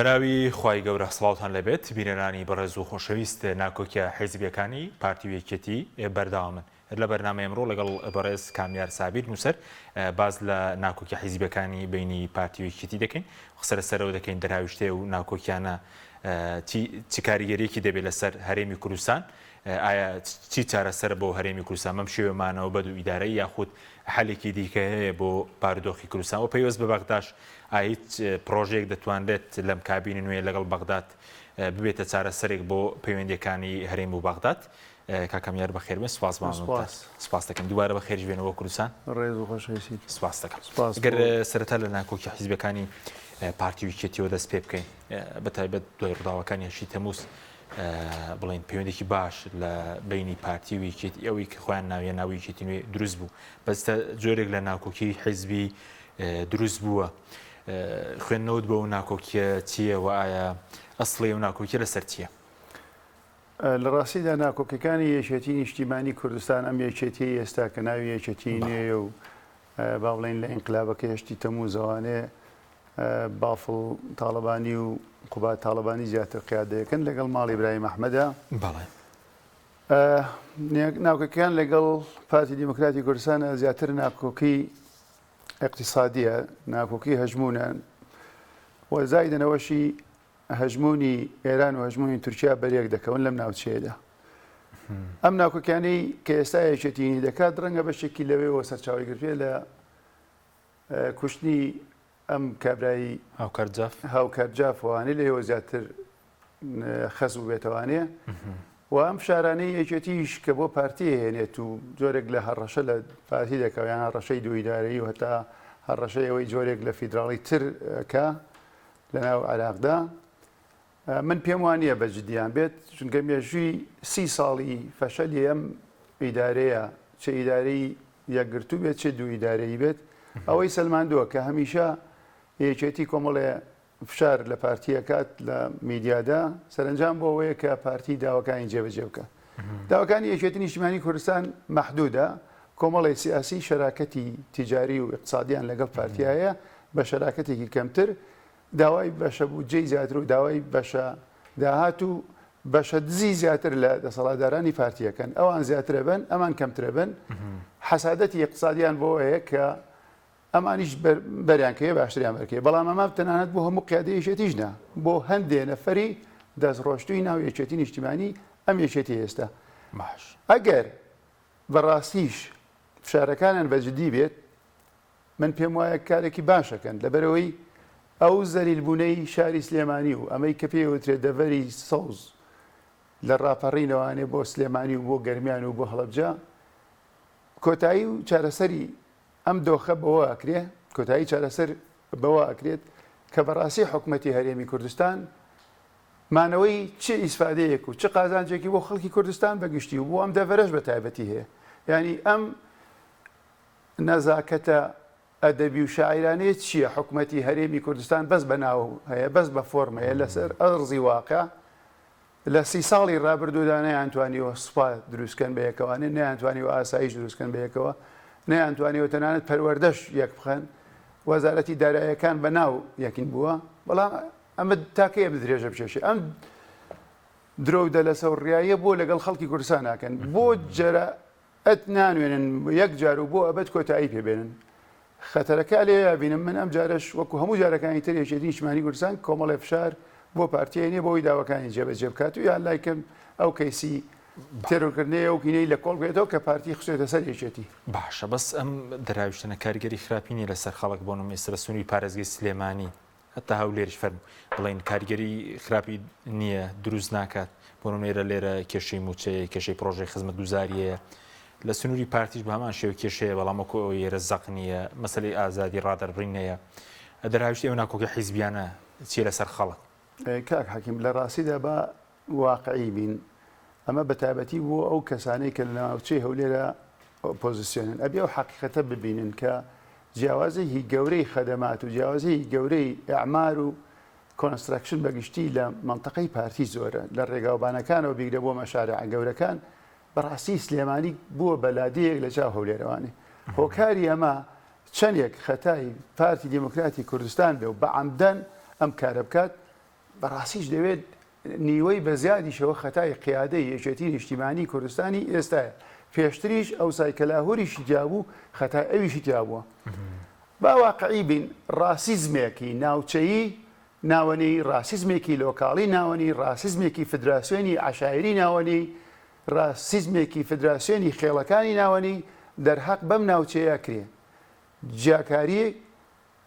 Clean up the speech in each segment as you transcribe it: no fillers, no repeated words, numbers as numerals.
بەناوی خوای گەورە سڵاوتان لێبێت بینەرانی بەڕێز و خۆشەویست ناکۆکیە حیزبیەکانی پارتی و یەکێتی بەردەوامن لە بەرنامەی ئەمڕۆ لەگەڵ بەڕێز کامیار سابیر نووسەر باس لە ناکۆکی حیزبیەکانی بینی پارتی و یەکێتی دەکەین قسە لەسەرەوە دەکەین دەرهاویشتەیە و ناکۆکیانە چی کاریگەریەکی دەبێت لەسەر هەرێمی کوردستان ئایا چی چارەسەرە بۆ هەرێمی کوردستان بەم شێوە مانەوە بەد و ئیدارەی یاخود حەلێکی دیکە هەیە بۆ بارودۆخی کوردستان و پەیوەست بە بەغداش ئایا هیچ پڕۆژەیەک دەتوانرێت لەم کابینە نوێیە لەگەڵ بەغداد ببێتە چارەسەرێک بۆ پەیوەندییەکانی هەرێم و بەغداد؟ کاک کامیار بەخێربێن سوپاس مامۆستا. سوپاس دەکەم دووبارە بەخێریش بێنەوە بۆ کوردستان. ڕێز و خۆشەویستی. سوپاس دەکەم. سوپاس گەر سەرەتا لە ناکۆکی حیزبەکانی پارتی و یەکێتیەوە دەست پێ بکەین بە تایبەت دوای ڕووداوەکانی هەشتی تەمووز بڵێن پەیوەندێکی باش لە بینی پارتی و یەکێتی ئەوەی کە خۆیان ناویە ناوی یەکێتی نوێ دروست بوو بەستە جۆرێک لە ناکۆکی حیزبی دروست بووە خوێندنەوەت بەو ناکۆکیە چییە و ئایا ئەسڵی و ناکۆکیە لەسەر چییە؟ لە ڕاستیدا ناکۆکیەکانی یەکێتی نیشتیمانی کوردستان ئەم یەکێتیەی ئێستا کە ناوی یەکێتی نوێیە و با بڵێین لە ئینقلابەکەی هەشتی تەمووزەوانێ بافڵ تاڵەبانی و قوباد تاڵەبانی زیاتر قیادەیەکەن لەگەڵ ماڵی برایم ئەحمەدا. بەڵێ. ناکۆکیان لەگەڵ پارتی دیموکراتی کوردستانە زیاتر ناکۆکی ئیقتیسادیە، ناکۆکی هەژموونە و زایدەنەوەشی هەژموونی ئێران و هەژموونی تورکیا بەریەک دەکەون لەم ناوچەیەدا. ئەم ناکۆکیانەی کە ئێستا یەکێتیی دەکات ڕەنگە بەشێکی لەوێوە سەرچاوەی گرتوێ لە کوشتنی ئەم کابرای هاوکار جاف هاوکار جاف وانەی لەوێوە زیاتر خەس بووبێتەوانێ و ئەم فشارانەی یەکێتیش کە بۆ پارتی هێنێت و جۆرێک لە هەڕەشە لە پارتی دەکا یان هەڕەشەی دوو ئیدارەیی و هەتا هەڕەشەی ئەوەی جۆرێک لە فیدراڵی تر کە لەناو عێراقدا من پێم وانییە بە جدیان بێت چونکە مێژووی سی ساڵی فەشەلی ئەم ئیدارەیە چ ئیدارەی یەکگرتوو بێت چ دوو ئیدارەیی بێت ئەوەی سەلماندووە کە هەمیشە یەکێتی کۆمەڵێ فشار لە پارتی ئەکات لە میدیادا سەرەنجام بۆ ئەوەیە کە پارتی داواکانی جێبەجێ بکات داواکانی یەکێتی نیشتیمانی کوردستان مەحدودە کۆمەڵی سیاسی شەراکەتی تیجاری و ئیقتسادیان لەگەڵ پارتی هەیە بە شەراکەتێکی کەمتر داوای بەشە بودجەی زیاتر و داوای بەشە داهات و بەشە دزی زیاتر لە دەسەڵاتدارانی پارتیەکەن ئەوان زیاترە بن ئەمان کەمترە بن حەسادەتی ئیقتسادیان بۆ هەیە کە ئەمانیش بەریان کەوێ باشتریان بەرکەوێ بەڵام ئەمە تەنانەت بۆ هەموو قیادەی یەکێتیش نا بۆ هەندێ نەفەری دەستڕۆشتووی ناو یەکێتی نیشتیمانی ئەم یەکێتی ئێستا باش ئەگەر بەڕاستیش فشارەکانیان بە جدی بێت من پێم وایە کارێکی باشەکەن لەبەرەوەی ئەو زەلیلبوونەی شاری سلێمانی و ئەمەی کە پێی وترێت دەڤەری سەوز لە ڕاپەڕینەوانێ بۆ سلێمانی و بۆ گەرمیان و بۆ هەڵەبجە کۆتایی و چارەسەری ئەم دۆخە بەوە ئەکرێ کۆتایی چارەسەر بەوە ئەکرێت کە بەڕاستی حکومەتی هەرێمی کوردستان مانەوەی چ ئیسفادەیەک و چ قازانجێکی بۆ خەڵکی کوردستان بە گشتی و بۆ ئەم دەڤەرەش بە تایبەتی هەیە یانی ئەم نەزاکەتە ئەدەبی و شاعیرانەیە چییە حکومەتی هەرێمی کوردستان بەس بە ناو هەیە بەس بە فۆرم هەیە لەسەر ئەرزی واقع لە سی ساڵی ڕابردوودا نەیانتوانیوە سوپا دروست کەن بەیەکەوانێ، نەیانتوانیوە ئاسایش دروست کەن بەیەکەوە، نەیانتوانیوە تەنانەت پەروەردەش یەک بخەن، وەزارەتی دارایەکان بە ناو یەکین بووە، بەڵام ئەمە تا کەی ئەم درێژە بکێشێ؟ ئەم درۆ و دەلەسە و ڕیاییە بۆ لەگەڵ خەڵکی کوردستان ناکەن؟ بۆ جەرە ئەت نانوێنن یەک جار و بۆ ئەبەد کۆتایی پێ بێنن. خەتەرەکە لێیە بینم من ئەم جارەش وەکو هەموو جارەکانی تر یەکێتی نیشتمانی کوردستان کۆمەڵێ فشار بۆ پارتی ئەینێ بۆ ئەوەی داواکانی جێبەجێ بکات و یان لای کەم ئەو کەیسی تێرۆرکردنەی ئەو کینەی لە کۆڵ بێتەوە کە پارتی خستێتە سەر یەکێتی. باشە بەس ئەم دەراویشتنە کاریگەری خراپی نیە لەسەر خەڵک بۆ نمونە ئێستا لە سنوری پارێزگەی سلێمانی هەتا هەولێریش فەرموو بڵێن کاریگەری خراپی نییە دروست ناکات بۆ نمونە لێرە کێشەی مووچەیە کێشەی پرۆژەی خزمەتگوزاریەیە لە سنووری پارتیش بە هەمان شێوە کێشەیە بەڵام وەکو ئەوەی ئێرە زەق نییە مەسەلەی ئازادی ڕادەربڕین هەیە دەرهاویشتی ئەو ناکۆکی حیزبیانە چییە لەسەر خەڵک؟ کاک حەکیم لە ڕاستیدا با واقعی بین ئەمە بە تایبەتی بۆ ئەو کەسانەی کە لە ناوچەی هەولێرە ئۆپۆزیسیۆنن ئەبێ ئەو حەقیقەتە ببینن کە جیاوازیی گەورەی خەدەمات و جیاوازیی گەورەی ئیعمار و construction بە گشتی لە مەنتەقەی پارتی زۆرە لە ڕێگاوبانەکانەوە بیگرە بۆ مەشاریعە گەورەکان بەڕاستی سلێمانی بووە بە لادێیەک لە چاو هەولێرەوانێ هۆکاری ئەمە چەندێک خەتای پارتی دیموکراتی کوردستان بێ و بە عەمدەن ئەم کارە بکات. بەڕاستیش دەوێت نیوەی بە زیادیشەوە خەتای قیادەی یەکێتی نیشتیمانی کوردستانی ئێستایە. پێشتریش ئەوسای کە لاهوریشی تیا بوو خەتای ئەویشی تیا بووە. با واقعی بین ڕاسیزمێکی ناوچەیی ناوەنی، ڕاسیزمێکی لۆکاڵی ناوەنی، ڕاسیزمێکی فدراسیۆنی عەشایری ناوەنی، ڕاسیزمێکی فدراسیۆنی خێڵەکانی ناوەنی دەرهەق بەم ناوچەیە ئەکرێ. جیاکاری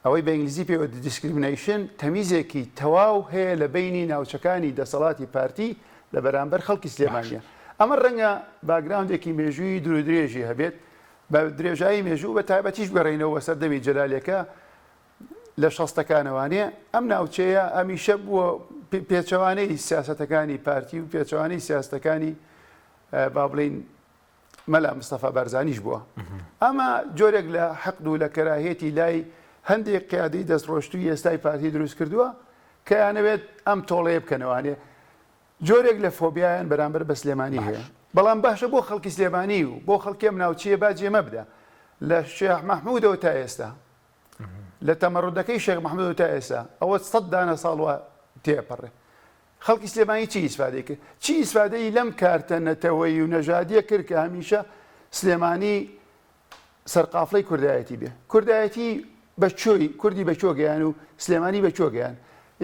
ئەوەی بە ئینگلیزی پێی وترێت discrimination تەمیزێکی تەواو هەیە لە بەینی ناوچەکانی دەسەڵاتی پارتی لە بەرامبەر خەڵکی سلێمانییە. ئەمە ڕەنگە background ێکی مێژوویی دوورودرێژی هەبێت، بە درێژایی مێژوو بە تایبەتیش بگەڕێینەوە بە سەردەمی جەلالێکە لە شەستەکانەوانێ ئەم ناوچەیە هەمیشە بووە پێچەوانەی سیاسەتەکانی پارتی و پێچەوانەی سیاستەکانی با بڵێین مەلا مستەفا بارزانیش بووە. ئەمە جۆرێک لە حقد و لە کەراهیەتی لای هەندێک قیادەی دەستڕۆشتووی ئێستای پارتی دروست کردووە کە یانەوێت ئەم تۆڵەیە بکەنەوانێ جۆرێک لە فۆبیایان بەرامبەر بە سلێمانی هەیە. بەڵام باشە بۆ خەڵکی سلێمانی و بۆ خەڵکی ئەم ناوچەیە با جێ مەبدە لە شێخ مەحمودەوە تا ئێستا لە تەمەڕودەکەی شێخ مەحمودەوە تا ئێستا ئەوە سەد دانە ساڵ وا تێپەڕێ خەڵکی سلێمانی چی ئیسفادەی کرد؟ چی ئیسفادەی لەم کارتە نەتەوەیی و نەژادیە کرد کە هەمیشە سلێمانی سەرقافڵەی کوردایەتی بێ؟ کوردایەتی بە کوێی کوردی بە کوێ گەیان و سلێمانی بە کوێ گەیان؟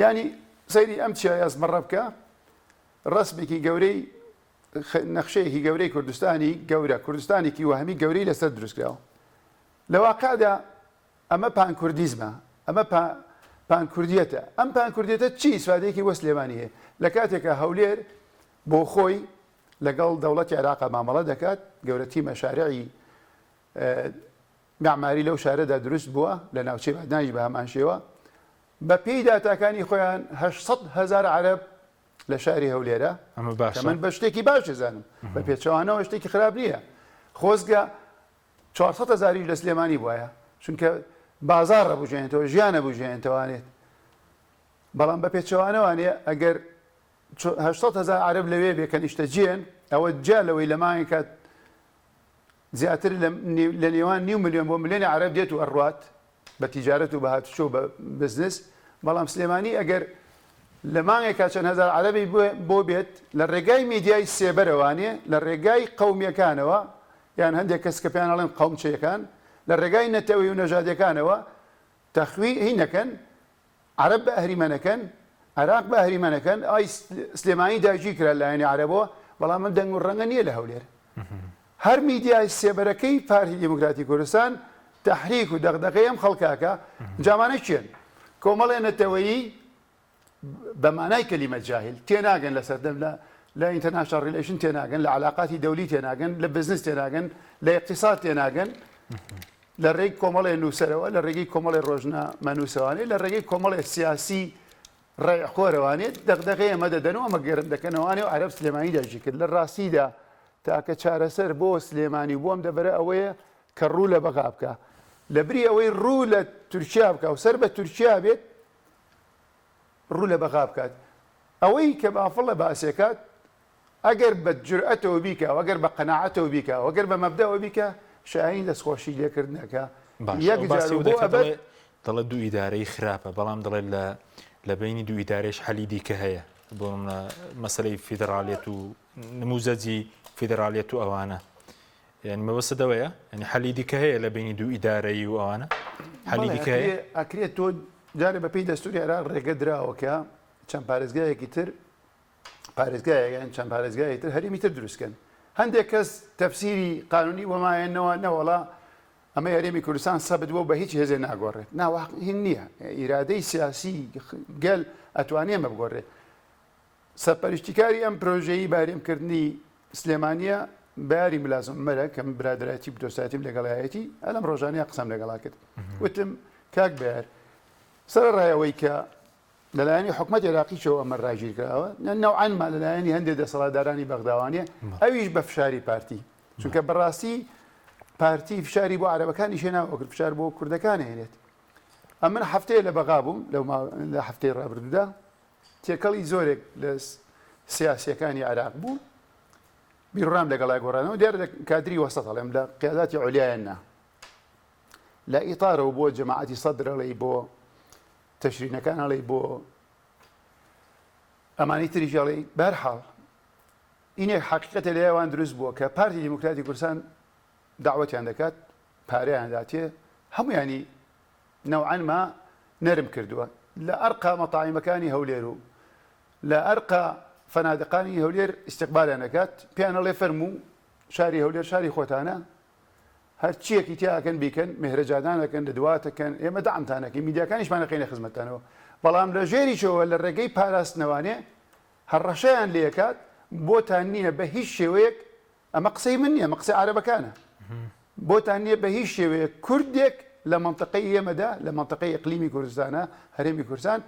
یانی سەیری ئەم چیای ئەزمەڕە بکە ڕەسمێکی گەورەی نەخشەیەکی گەورەی کوردستانی گەورە کوردستانێکی وەهمی گەورەی لەسەر دروستکراوە لە واقعدا ئەمە پانکوردیزمە، ئەمە پا پانکوردیەتە، ئەم پانکوردیەتە چی ئیسفادەیەکی بۆ سلێمانی هەیە؟ لە کاتێکا هەولێر بۆ خۆی لەگەڵ دەوڵەتی عێراقا مامەڵە دەکات، گەورەترین مەشارعی مەعماری لەو شارەدا دروست بووە، لە ناوچەی بادنانیش بە هەمان شێوە. بە پێی داتاکانی خۆیان 800 هەزار عەرەب لە شاری هەولێرە، ئەمە باشە. کە من بە شتێکی باش دەزانم، بە پێچەوانەوە شتێکی خراپ نییە. خۆزگە 400 هەزاریش لە سلێمانی بوایە چونکە بازاڕ ئەبوژێنێتەوە ژیان ئەبوژێنێتەوانێت بەڵام بە پێچەوانەوانێ ئەگەر 800 هەزار عەرەب لەوێ بێ کە نیشتەجێن ئەوە جیا لەوەی لە مانگێکا زیاتر لە نێوان نیو ملیۆن بۆ ملیۆنی عەرەب دێت و ئەڕوات بە تیجارەت و بە هاتوچۆ و بە بزنس، بەڵام سلێمانی ئەگەر لە مانگێکا چەند هەزار عەرەبی بۆ بێت لە ڕێگای میدیای سێبەرەوانێ لە ڕێگای قەومیەکانەوە یان هەندێک کەس کە پێیان ئەڵێن قەومچیەکان لە ڕێگای نەتەوەی و نەژادیەکانەوە تەخوی هی نەکەن عەرەب بە ئەهریمەنەکەن عێراق بە ئەهریمەنەکەن ئای سلێمانی داگیر کرا لایەنی عەرەبەوە بەڵام ئەم دەنگ و ڕەنگە نییە لە هەولێر هەر میدیای سێبەرەکەی پارتی دیموکراتی کوردستان تەحریک و دەغدەغەی ئەم خەڵکاکە جامانە کێن کۆمەڵێ نەتەوەیی بە مانای کەلیمە جاهیل تێناگەن لە سەردەم لە لە international relation تێناگەن لە علاقاتی دەولی تێناگەن لە بزنس تێناگەن لە اقتصاد تێناگەن لە ڕێی کۆمەڵێ نووسەرەوە لە ڕێگەی کۆمەڵێ ڕۆژنامەنووسەوانێ لە ڕێگەی کۆمەڵێ سیاسی ڕێخۆرەوانێ دەغدەغەی ئەمە دەدەن و ئەمە گەرم دەکەنەوانێ و عەرەب سلێمانی داگیر کرد لە ڕاستیدا تاکە چارەسەر بۆ سلێمانی و بۆ ئەم دەڤەرە ئەوەیە کە ڕوو لە بەغا بکا لە بری ئەوەی ڕوو لە تورکیا بکا و سەر بە تورکیا بێت ڕوو لە بەغا بکات ئەوەی کە بافڵە باسێکات ئەگەر بە جورئەتەوە بیکا و ئەگەر بە قەناعەتەوە بیکا و ئەگەر بە مەبدەوە بیکا شایانی دەستخۆشی لێکردنەکە باش یەک ئەو جار باسی و ئەو بۆ دەکات ئەبەد دەڵێ دەڵێ دوو ئیدارەی خراپە بەڵام دەڵێ لە لە بەینی دوو ئیدارەیش حەلی دیکە هەیە بۆ نمونە مەسەلەی فیدراڵیەت و نموزەجی فیدراڵیەت و ئەوانە یعنی مەبەستت ئەوەیە یعنی حەلی دیکە هەیە لە بینی دوو ئیدارەیی و ئەوانە حەلی بەڵێ دیکە هەیە ئەکرێ ئەکرێ تۆ جارێ بەپێی دەستوری عێراق ڕێگە دراوە کە چەند پارێزگایەکی تر پارێزگایەک یان چەند پارێزگایەکی تر هەرێمی تر دروست کەن. هەندێک کەس تەفسیری قانونی بۆ مایەنەوە نەوەڵا ئەمەی هەرێمی کوردستان سەبت بووە بە هیچ هێزێ ناگۆڕێت. نا واقع هین نییە. ئیرادەی سیاسی گەل ئەتوانێ ئەمە بگۆڕێ. سەرپەرشتیکاری ئەم پرۆژەیی بەهەرێمکردنی سلێمانییە بەیاری ملازم عومەرە کە من برادەرایەتی و دۆستایەتیم لەگەڵیایەتی ئەلەم ڕۆژانەیە قسەم لەگەڵا کرد. وتم کاک بەیار سەرەڕای ئەوەی کە لەلایەنی حکومەتی عێراقیشەوە ئەمە ڕاگیرکراوە، نەوعەن ما لەلایەنی هەندێک دەسەڵاتدارانی بەغداوانە، ئەویش بە فشاری پارتی، چونکە بەڕاستی پارتی فشاری بۆ عەرەبەکانیش هێناوە، ئەوکرد فشار بۆ کوردەکان هێنێت. ئەمن هەفتەیە لە بەغا بووم لەو لە هەفتەی ڕابردوودا تێکەڵی زۆرێک لە سیاسیەکانی عێراق بوو بیرڕام لەگەڵای گۆڕانەوە دیارە لە کادری وەسەت هەڵێم لە قیاداتی عولیایان نا لە ئیتارەوە بۆ جەماعەتی سەدر ئەڵێی بۆ تەشرینەکان ئەڵێی بۆ ئەمانی تریش ئەڵێی بەهەرحاڵ ئینێک حەقیقەتێ لای ئەوان دروست بووە کە پارتی دیموکراتی کوردستان دەعوەتیان دەکات پارەیان داتێ هەموویانی نەوعەن ما نەرم کردووە لە ئەرقا مەتاعیمەکانی هەولێر و لە ئەرقا فەنادقانی هەولێر ئیستیقبالیان دەکات پێیان ئەڵێ فەرموو شاری هەولێر شاری خۆتانە هەرچیەکی تیا ئەکەن بیکەن مهرەجانان ئەکەن ندوات ئەکەن ئێمە دەعمتان ئەکەین میدیاکانیشمان ئەخەینە خزمەتتانەوە بەڵام لە ژێریشەوە لە ڕێگەی پاراستنەوانێ هەڕەشەیان لێ ئەکات بۆتان نییە بە هیچ شێوەیەک ئەمە قسەی من نییە ئەمە قسەی عەرەبەکانە بۆتان نییە بە هیچ شێوەیەک کوردێک لە مەنتقەی ئێمەدا لە مەنتقەی ئیقلیمی کوردستانە هەرێمی کوردستان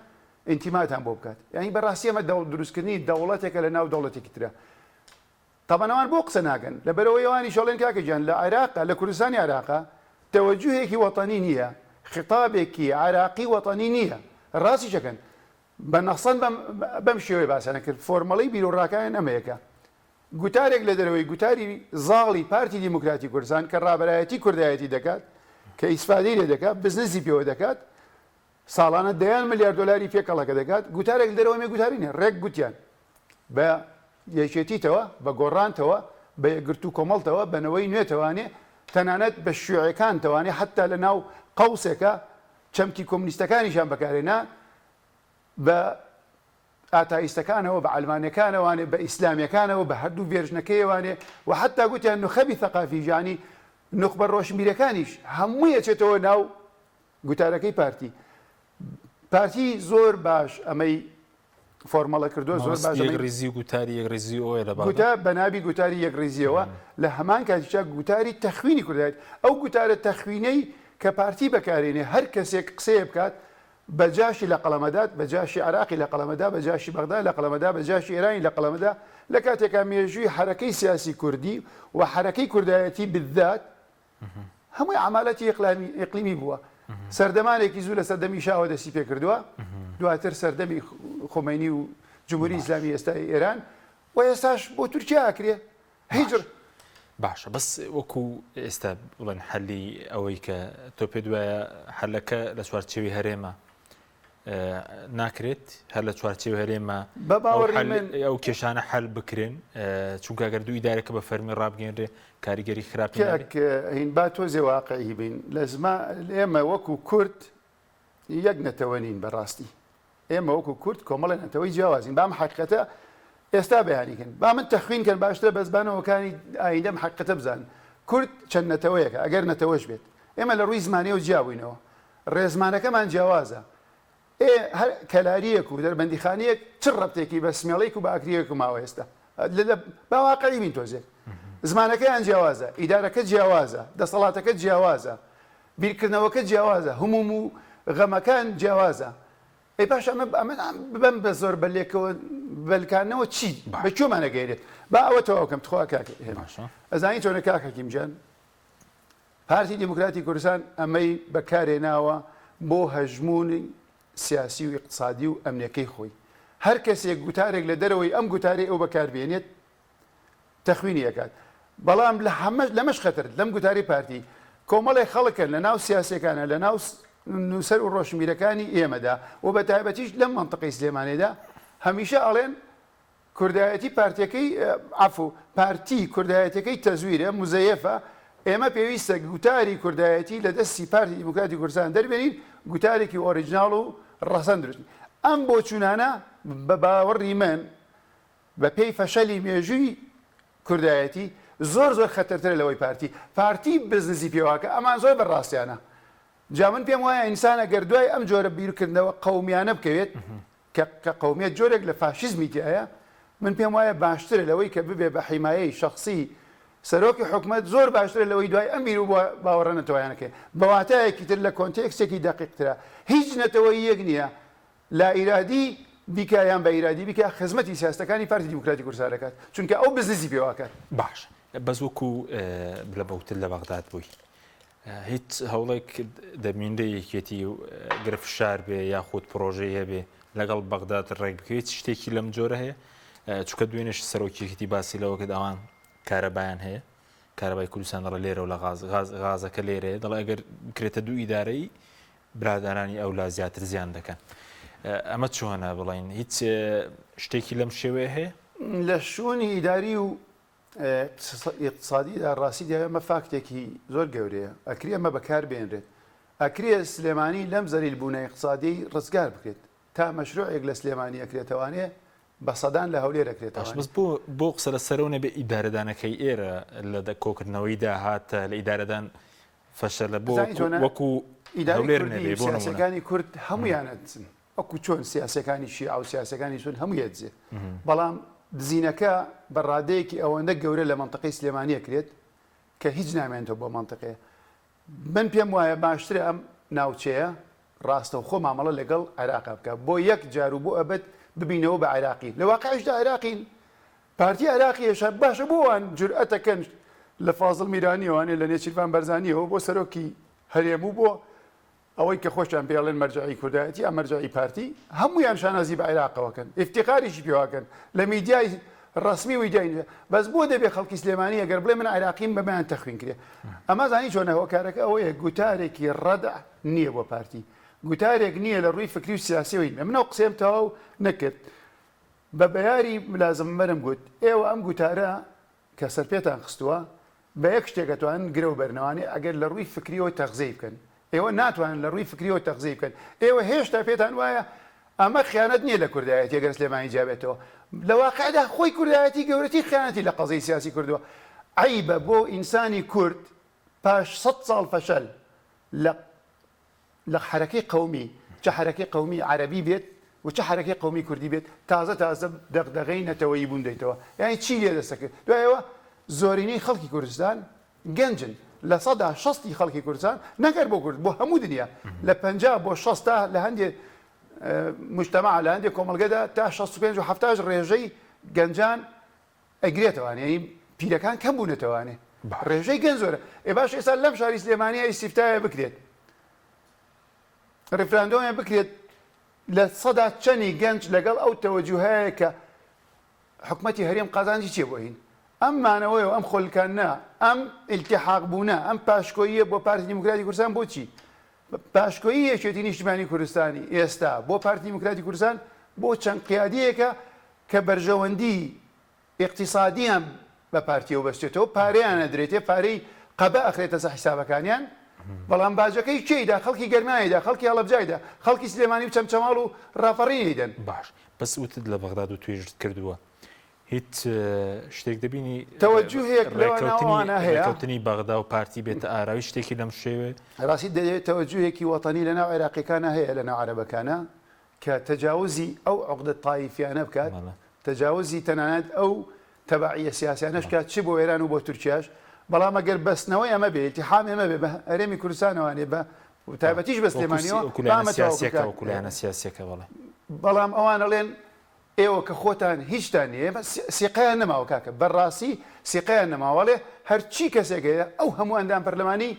ئینتیماتان بۆ بکات یعنی بەڕاستی ئەمە دروستکردنی دەوڵەتێکە لە ناو دەوڵەتێکی ترە تەبعەن ئەوان بۆ قسە ناکەن؟ لەبەرئەوەی ئەوانیش ئەڵێن کاکە گیان لە عێراقا لە کوردستانی عێراقا تەوەجوهێکی وەتەنی نییە، خیتابێکی عێراقی وەتەنی نییە. ڕاستیش ئەکەن. بە نەسەن بەم بەم شێوەیە باسیان ئەکرد. فۆرمەڵەی بیروڕاکانیان ئەمەیە کە گوتارێک لە دەرەوەی گوتاری زاڵی پارتی دیموکراتی کوردستان کە ڕابەرایەتی کوردایەتی دەکات، کە ئیسفادەی لێ دەکات، بزنسی پێوە دەکات، ساڵانە دەیان ملیار دۆلاری پێ کەڵەکە دەکات، گوتارێک لە دەرەوەی مێ گوتاری نییە، ڕێک گوتیان بە یەکێتیتەوە، بە گۆڕانتەوە، بە یەکگرتوو کۆمەڵتەوە، بە نەوەی نوێتەوانێ، تەنانەت بە شیوعیەکانتەوانێ، حەتتا لە ناو قەوسێکا چەمکی کۆمنیستەکانیشیان بەکارهێنا، بە ئاتایستەکانەوە، بە عەلمانیەکانەوانێ، بە ئیسلامیەکانەوە، بە هەردوو ڤێرژنەکەیەوانێ و حەتتا گوتیان نوخەبی ثەقافیش یانی نوخبە ڕۆشنبیرەکانیش هەمووی ئەچێتەوە ناو گوتارەکەی پارتی. پارتی زۆر باش ئەمەی فۆرمەڵە کردووە، زۆر مەبەست باش ئەمەی یەکڕیزی و گوتاری یەکڕیزی ئەوەیە لە بەغدا؟ گوتە بە ناوی گوتاری یەکڕیزییەوە، لە هەمان کاتیشا گوتاری تەخوینی کوردایەتی. ئەو گوتارە تەخوینەی کە پارتی بەکارێنێ، هەر کەسێک قسەیە بکات، بە جاشی لە قەڵەمەدات، بە جاشی عێراقی لە قەڵەمەدا، بە جاشی بەغدا لە قەڵەمەدا، بە جاشی ئێرانی لە قەڵەمەدا، لە کاتێکا مێژووی حەرەکەی سیاسی کوردی و حەرەکەی کوردایەتی بالذات هەمووی عەمالەتی ئیقلیمی بووە. سەردەمانێکی زوو لە سەردەمی شاوە دەستی پێکردووە، دواتر سەردەمی خومەینی و جمهوری ئیسلامی ئێستای ئێران و ئێستاش بۆ تورکیا ئەکرێ. هیچ باشە بەس وەکو ئێستا بڵێن حەلی ئەوەی کە تۆ پێت وایە حەلەکە لە چوارچێوی هەرێمە ناکرێت هەر لە چوارچێوەی هەرێمە بە باوەڕی من ئەو کێشانە حەل بکرێن چونکە گەر دوو ئیدارەکە بە فەرمی ڕابگەێنرێ کاریگەری خراپی نابێت؟ کاک هین با تۆزێ واقعی بین لە زما ئێمە وەکو کورد یەک نەتەوە نین بەڕاستی ئێمە وەکو کورد کۆمەڵی نەتەوەی جیاوازین بام حقیقەتە ئێستا بەیانی کەن با من تەخوین کەن باشترە بەس بانەوەکانی ئایندەم حقیقەتە بزان کورد چەند نەتەوەیەکە ئەگەر نەتەوەش بێت ئێمە لە ڕووی زمانیەوە جیابووینەوە ڕێزمانەکەمان جیاوازە. ئێ هەر کەلارییەک و دەربەندیخانییەک چ ڕەبتێکی بە سمێڵێک و بە ئاکرییەک ماوە ئێستا؟ با واقعی بین تۆزێک. زمانەکەیان جیاوازە، ئیدارەکە جیاوازە، دەسەڵاتەکە جیاوازە، بیرکردنەوەکە جیاوازە، هموم و غەمەکان جیاوازە. ئەی باش ئەمە ئەمە بەم بە زۆر بە لێکەوە بەلکانەوە چی بە کوێمان ئەگەیەنێت؟ با ئەوە تەواو کەم تخوا کاک هێمن. ئەزانی چۆنە کاک حەکیم گیان؟ پارتی دیموکراتی کوردستان ئەمەی بەکارهێناوە بۆ هەژموونی سیاسی و ئیقتسادی و ئەمنیەکەی خۆی. هەر کەسێک گوتارێک لە دەرەوەی ئەم گوتارەی ئەو بەکاربێنێت تەخوینی ئەکات. بەڵام لە هەمە لەمەش خەتر لەم گوتارەی پارتی کۆمەڵێک خەڵکن لە ناو سیاسیەکانە لە ناو نووسەر و ڕۆشنبیرەکانی ئێمەدا و بە تایبەتیش لەم مەنتقەی سلێمانیدا هەمیشە ئەڵێن کوردایەتی پارتیەکەی عەفو پارتی کوردایەتیەکەی تەزویرە مزەیەفە ئێمە پێویستە گوتاری کوردایەتی لە دەستی پارتی دیموکراتی کوردستان دەربێنین گوتارێکی ئۆریجناڵ و ڕەسەن دروست ئەم بۆچوونانە بە باوەڕی من بە پێی فەشەلی مێژووی کوردایەتی زۆر زۆر خەتەرترە لەوەی پارتی پارتی بزنزی پێواکە ئەمان زۆر بە ڕاستیانە جا من پێم وایە ئینسان ئەگەر دوای ئەم جۆرە بیرکردنەوە قەومیانە بکەوێت کە کە قەومیەت جۆرێک لە فاشیزمی تیایە، من پێم وایە باشترە لەوەی کە ببێ بە حیمایەی شەخسی سەرۆکی حکومەت زۆر باشترە لەوەی دوای ئەم بیر و باوەڕە نەتەوەیانە کەوێ. بە واتایەکی تر لە کۆنتێکستێکی دەقیقترا هیچ نەتەوەییەک نییە لائیرادی بیکا یان بە ئیرادی بیکا خزمەتی سیاستەکانی پارتی دیموکراتی کوردستان دەکات چونکە ئەو بزنسی پێوە ئەکات. باشە بەس وەکو لە بەوتر لە بەغداد بووی هیچ هەوڵێک دەبینرێ یەکێتی گەر فشار بێ یاخود پرۆژەی هەبێ لەگەڵ بەغداد ڕێک بکەوێت شتێکی لەم جۆرە هەیە چونکە دوێنێش سەرۆکی یەکێتی باسی لەوە کرد ئەوان کارەبایان هەیە کارەبای کوردستان دەڵێ لێرە و لە غاز غاز غازەکە لێرەیە دەڵێ ئەگەر بکرێتە دوو ئیدارەی برادەرانی ئەولا زیاتر زیان دەکەن. ئەمە چۆنە بڵین هیچ شتێکی لەم شێوەیە هەیە؟ لە شوونی ئیداری و ئیقتسادیدا ڕاستی دیارە ئەمە فاکتێکی زۆر گەورەیە ئەکرێ ئەمە بەکار بێنرێت ئەکرێ سلێمانی لەم زەلیل بوونە ئیقتسادیەی ڕزگار بکرێت تا مەشروعێک لە سلێمانی ئەکرێتەوانێ بە سەدان لە هەولێر باش ئەکرێتەوانێ. بەس بۆ بۆ قسە لە سەرەوە نەبێ ئیدارەدانەکەی ئێرە لە دە کۆکردنەوەی داهات لە ئیدارەدان فەشەلە بۆ زانی چۆنە وەکو ئیدارەی هەولێر کوردی نەبێ و بۆ نمونە. سیاسیەکانی کورد هەموویان ئەدزن وەکو چۆن سیاسیەکانی شیعە و سیاسیەکانی سون هەمووی ئەدزێ بەڵام دزینەکە بە ڕادەیەکی ئەوەندە گەورە لە مەنتقەی سلێمانی ئەکرێت کە هیچ نامێنێتەوە بۆ مەنتقەیە من پێم وایە باشترە ئەم ناوچەیە ڕاستەوخۆ مامەڵە لەگەڵ عێراقا بکات بۆ یەک جار و بۆ ئەبەد ببینەوە بە عێراقی لە واقعیشدا عێراقین پارتی عێراقیشە باشە بۆ وان جورئەتەکەن لە فازڵ میرانیەوانێ لە نێچیرڤان بەرزانیەوە بۆ سەرۆکی هەرێم و بۆ ئەوەی کە خۆشیان پێی ئەڵێن مەرجەعی کوردایەتی یا مەرجەعی پارتی هەموویان شانازی بە عێراقەوە کەن ئیفتیخاریشی پێوە کەن لە میدیای ڕەسمی و میدیای نیە بەس بۆ دەبێ خەڵکی سلێمانی ئەگەر بڵێ من عێراقیم بەمەیان تەخوین کرێ ئەمە زانی چۆنە هۆکارەکە ئەوەیە گوتارێکی ڕەدع نییە بۆ پارتی گوتارێک نییە لە ڕووی فکری و سیاسیەوەی من ئەو قسەیەم تەواو نەکرد بە بەیاری ملازم عومەرم گوت ئێوە ئەم گوتارە کە سەرپێتان خستووە بە یەک شتێک ئەتوانن گرەو بەرنەوانێ ئەگەر لە ڕووی فکریەوە تەغزێی بکەن. ئێوە ناتوانن لە ڕووی فکریەوە تەغزێی بکەن. ئێوە هێشتا پێتان وایە ئەمە خیانەت نییە لە کوردایەتی ئەگەر سلێمانی جیا بێتەوە. لە واقعدا خۆی کوردایەتی گەورەترین خیانەتی لە قەزیەی سیاسی کردووە. عەیبە بۆ ئینسانی کورد پاش سەت ساڵ فەشەل لە لە حەرەکەی قەومی، چ حەرەکەی قەومی عەرەبی بێت و چ حەرەکەی قەومی کوردی بێت، تازە تازە دەغدەغەی نەتەوەیی بوون دەیتەوە. یانی چی لێ دەستە کرد؟ دوای ئەوە زۆرینەی خەڵکی کوردستان گەنجن، 60% ی خەڵکی کوردستان نەک هەر بۆ کورد بۆ هەموو دنیا لە 50 بۆ 60 تا لە هەندێ مجتەمع لە هەندێ کۆمەڵگەدا تا 65 و 70 ڕێژەی گەنجان ئەگرێتەوانێ یانی پیرەکان کەم بوونەتەوانێ ڕێژەی گەنج زۆرە ئێ باش ئێستا لەم شاری سلێمانیە ئیستیفتایە بکرێت ڕیفراندۆمە بکرێت لە سەدا چەنی گەنج لەگەڵ ئەو تەوەجوهەیە کە حکومەتی هەرێم قازانجی چیە بۆ هین ئەم مانەوەی و ئەم خۆلکانە ئەم ئیلتیحاق بوونە ئەم پاشکۆییە بۆ پارتی دیموکراتی کوردستان بۆچی پاشکۆیی یەکێتی نیشتیمانی کوردستانی ئێستا بۆ پارتی دیموکراتی کوردستان بۆ چەند قیادیەکە کە بەرژەوەندی ئیقتیسادیان بە پارتیەوە بەستێتەوە پارەیان ئەدرێتێ پارەی قەبە ئەخرێتە سەر حیسابەکانیان بەڵام باجەکەی کێی دا خەڵکی گەرمیانی دا خەڵکی هەڵەبجای دا خەڵکی سلێمانی و چەمچەماڵ و ڕاپەڕینی دەن. باش بەس وتت لە بەغداد وتوێژت کردووە هیچ شتێک دەبینی تەوەجوهێک لەوە ڕێکەوتنی ناوانە هەیە؟ ڕێکەوتنی بەغدا و پارتی بێتە ئاراوی شتێکی لەم شێوەیە؟ ڕاستی دەیەوێت تەوەجوهێکی وەتەنی لەناو عێراقیەکانا هەیە لەناو عەرەبەکانا کە تەجاوزی ئەو عوقدە تایفیانە بکات، تەجاوزی تەنانەت ئەو تەبەعیە سیاسیانەش بکات چ بۆ ئێران و بۆ تورکیاش، بەڵام ئەگەر بەستنەوەی ئەمە بێ، ئیلتیحامی ئەمە بێ بە هەرێمی کوردستانەوە نێ بە تایبەتیش بە سلێمانیەوە، با ئەمە تەواو بکات. بەڵام ئەوان ئەڵێن ئێوە کە خۆتان هیچتان نییە، ئێمە سیقەیان نەماوە کاکە، بەڕاستی سیقەیان نەماوە، ئەڵێ هەرچی کەسێک هەیە ئەو هەموو ئەندام پەرلەمانی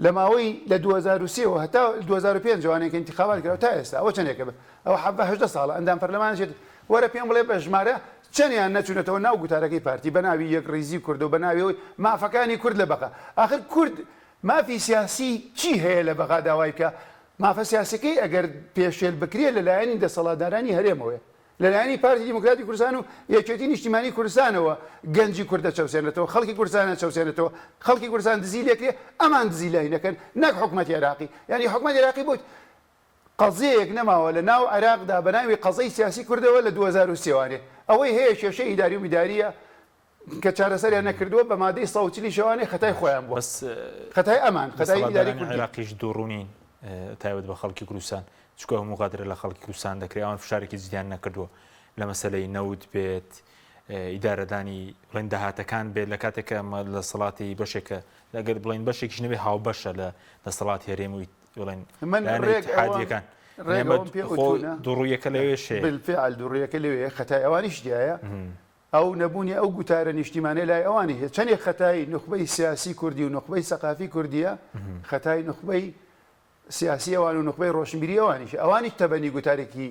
لە ماوەی لە 2003 ەوە هەتا 2005 وانەیە کە ئینتیخابات کراوە تا ئێستا ئەوە چەندێکە ئەوە 17 18 ساڵە ئەندام پەرلەمان چێت وەرە پێم بڵێ بە ژمارە چەندیان نەچوونەتەوە ناو گوتارەکەی پارتی بە ناوی یەکڕیزی کورد و بە ناوی ئەوەی مافەکانی کورد لە بەغا ئاخر کورد مافی سیاسی چی هەیە لە بەغا داوای بکا مافە سیاسیەکەی ئەگەر پێشێل بکرێت لە لایەنی دەسەڵاتدارانی هەرێمەوەیە لەلایەنی پارتی دیموکراتی کوردستان و یەکێتی نیشتیمانی کوردستانەوە گەنجی کورد دەچەوسێنرێتەوە، خەڵکی کوردستان ئەچەوسێنرێتەوە، خەڵکی کوردستان دزی لێکرێ، ئەمان دزی لای نەکەن نەک حکومەتی عێراقی، یانی حکومەتی عێراقی بۆ قەزیەیەک نەماوە لە ناو عێراقدا بە ناوی قەزەی سیاسی کوردەوە لە 2003 وانێ ئەوەی هەیە کێشەی ئیداری و میداریە کە چارەسەریان نەکردووە بە مادەی 140 شەوانێ خەتای خۆیان بووە بەس خەتای ئەمان خەتای ئیداری دەسەڵاتدارانی کوردی. عێراقیش دووڕوو نین تایبەت بە خەڵکی کوردستان چونکە هەموو غەدرە لە خەڵکی کوردستان دەکرێت ئەوان فشارێکی جدیان نەکردووە لە مەسەلەی نەوت بێت ئیدارەدانی بڵێن داهاتەکان بێت لە کاتێک کە ئەمە لە سەڵاتی بەشێکە لەگەر بڵێن بەشێکیش نەبێ هاوبەشە لە دەسەڵاتی هەرێم و بڵێن من لایەنە ڕێک ئەوەم ئیتحادیەکان ڕێک ئێمە ئەوەم پێ خۆ ئوتونە دووڕوویەکە لەوێش هەیە بالفعل دووڕوویەکە لەوێ خەتای ئەوانیش دیایە ئەو نەبوونی ئەو گوتارە نیشتیمانەی لای ئەوانی هەیە چەندێک خەتای نوخبەی سیاسی کوردی و نوخبەی سەقافی کوردیە خەتای نوخبەی سیاسی ئەوان و نوخبەی ڕۆشنبیری ئەوانیشە ئەوانیش تەبەنی گوتارێکی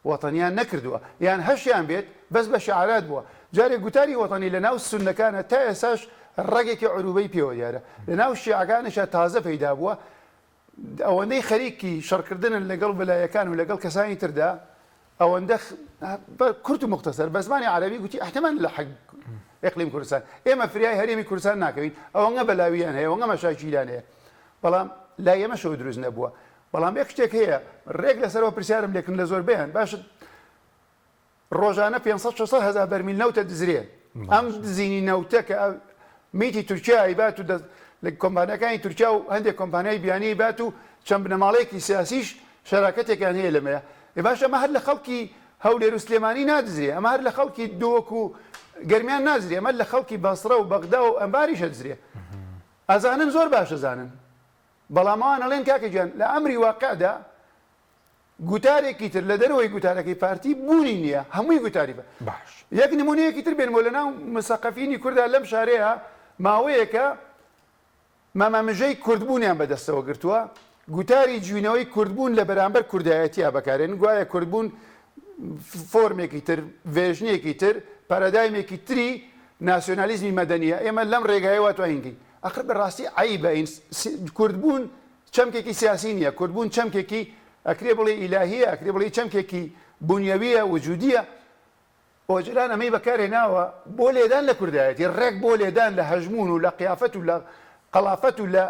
وەتەنیان نەکردووە یان هەشیان بێت بەس بە شعارات بووە جارێک گوتاری وەتەنی لە ناو سوننەکانە تا ئێستاش ڕەگێکی عروبەی پێوە دیارە لە ناو شیعەکانیشا تازە پەیدا بووە. ئەوەندەی خەریکی شەڕکردنن لەگەڵ بەلایەکان و لەگەڵ کەسانی تردا ئەوەندە کورت و مختصر بە زمانی عەرەبی گوتی احتمال لە حق اقلیم کوردستان ئێمە فریای هەرێمی کوردستان ناکەوین ئەوەنگە بەلاویان هەیە ئەوەنگە مەشاکیلان هەیە بەڵام لای ئێمەشەوە دروست نەبووە بەڵام یەک شتێک هەیە ڕێک لەسەرەوە پرسیارم لێکردن لە زۆربەیان باشە ڕۆژانە 500 600 هەزار بەرمیل نەوتە دزرێ ئەم دزینی نەوتە کە میتی تورکیا ئەیبات و لە کۆمپانیاکانی تورکیا و هەندێک کۆمپانیای بیانی ئەیبات و چەند بنەماڵەیەکی سیاسیش شەراکەتێکیان هەیە لەمەیە ئێ باشە ئەمە هەر لە خەڵکی هەولێر و سلێمانی نادزرێ ئەمە هەر لە خەڵکی دهۆک و گەرمیان نادزرێ ئەمە لە خەڵکی بەسڕە و بەغدا و ئەنباریش ئەدزرێ ئەزانن زۆر باش ئەزانن بەڵام ئەوان ئەڵێن کاکە گیان لە ئەمری واقعدا گوتارێکی تر لە دەرەوەی گوتارەکەی پارتی بوونی نییە هەمووی گوتاری باش. یەک نمونەیەکی تر بێنمەوە لەناو مسەقەفینی کوردا لەم شارەیە ماوەیەکە مامامژەی کوردبوونیان بەدەستەوە گرتووە گوتاری جوینەوەی کوردبوون لە بەرامبەر کوردایەتیا بەکارێن گوایە کوردبوون فۆرمێکی تر ڤێژنێکی تر پارادایمێکی تری ناسیۆنالیزمی مەدەنیە ئێمە لەم ڕێگایەوە توانین ئەخر بەڕاستی عەیبە کوردبوون چەمکێکی سیاسی نییە، کوردبوون چەمکێکی ئەکرێ بڵێی ئیلاهییە، ئەکرێ بڵێی چەمکێکی بونیەوییە، وجودییە. ئۆجەلان ئەمەی بەکارهێناوە بۆ لێدان لە کوردایەتی، ڕێک بۆ لێدان لە هەژموون و لە قیافەت و لە قەڵافەت و لە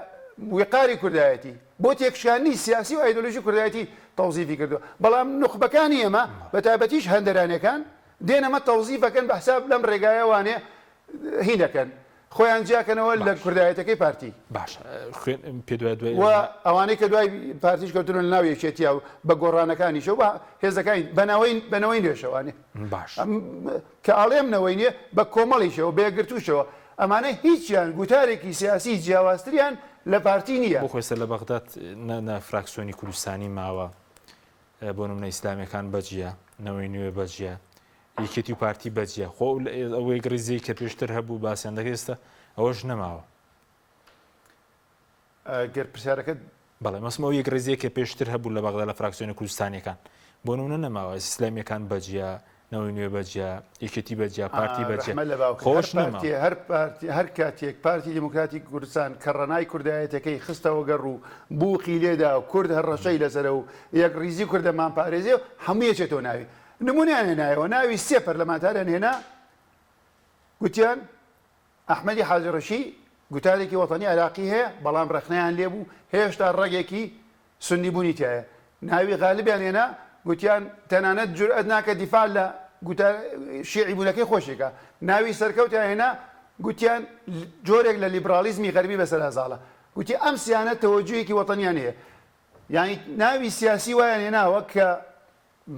ویقاری کوردایەتی، بۆ تێکشکاندنی سیاسی و ئایدۆلۆژی کوردایەتی تەوزیفی کردووە. بەڵام نوخبەکانی ئێمە، بەتایبەتیش هەندەرانەکان، دێن ئەمە تەوزیف ئەکەن بە حساب لەم ڕێگایە وانێ هین ئەکەن. خۆیان جیاکەنەوە لە کوردایەتەکەی پارتی. باشە خوێن پێ دوای دوای و ئەوانەی کە دوای پارتیش کەوتن لە ناو یەکێتیا و بە گۆڕانەکانیشەوە بە هێزەکانی بەنەوەی بەنەوەی نوێشەوانێ باش کە ئاڵێم نەوەی نوێ بە کۆمەڵیشەوە بە یەکگرتووشەوە ئەمانە هیچیان گوتارێکی سیاسی جیاوازتریان لە پارتی نییە. بۆ خۆی سەر لە بەغداد نە نە فراکسیۆنی کوردستانی ماوە بۆ نمونە ئیسلامیەکان بەجیا نەوەی نوێ بەجیا یەکێتی و پارتی بەجیا خۆ ئەو یەکڕیزیەی کە پێشتر هەبوو باسیان دەکرد ئێستا ئەوەش نەماوە. گەر پرسیارەکەت. بەڵێ مەسم ئەو یەکڕیزیەی کە پێشتر هەبوو لە بەغدا لە فراکسیۆنە کوردستانیەکان بۆ نمونە نەماوە ئیسلامیەکان بەجیا نەوەی نوێ بەجیا یەکێتی بەجیا پارتی بەجیا ڕەحمە لە باوکت خۆش هەر نەماوە. پارتی هەر پارتی هەر کاتێک پارتی دیموکراتی کوردستان کەڕەنای کوردایەتەکەی خستەوە گەڕ و بووقی لێدا و کورد هەڕەشەی لەسەرە و یەکڕیزی کوردە مانپارێزێ و هەمووی ئەچێتەوە ناوی نمونەیان هێنایەوە ناوی سێ پەرلەمانتاریان هێنا گوتیان ئەحمەدی حاجی ڕەشی گوتارێکی وەتەنی عێراقی هەیە بەڵام ڕەخنەیان لێبوو هێشتا ڕەگێکی سوننی بوونی تیایە ناوی غالبیان هێنا گوتیان تەنانەت جورئەت ناکە دیفاع لە گوتار شیعی بوونەکەی خۆشیکە ناوی سەرکەوتیان هێنا گوتیان جۆرێک لە لیبراڵیزمی غەربی بەسەرا زاڵە گوتی ئەم سیانە تەوەجوهێکی وەتەنیان هەیە یانی ناوی سیاسی وایان هێناوە کە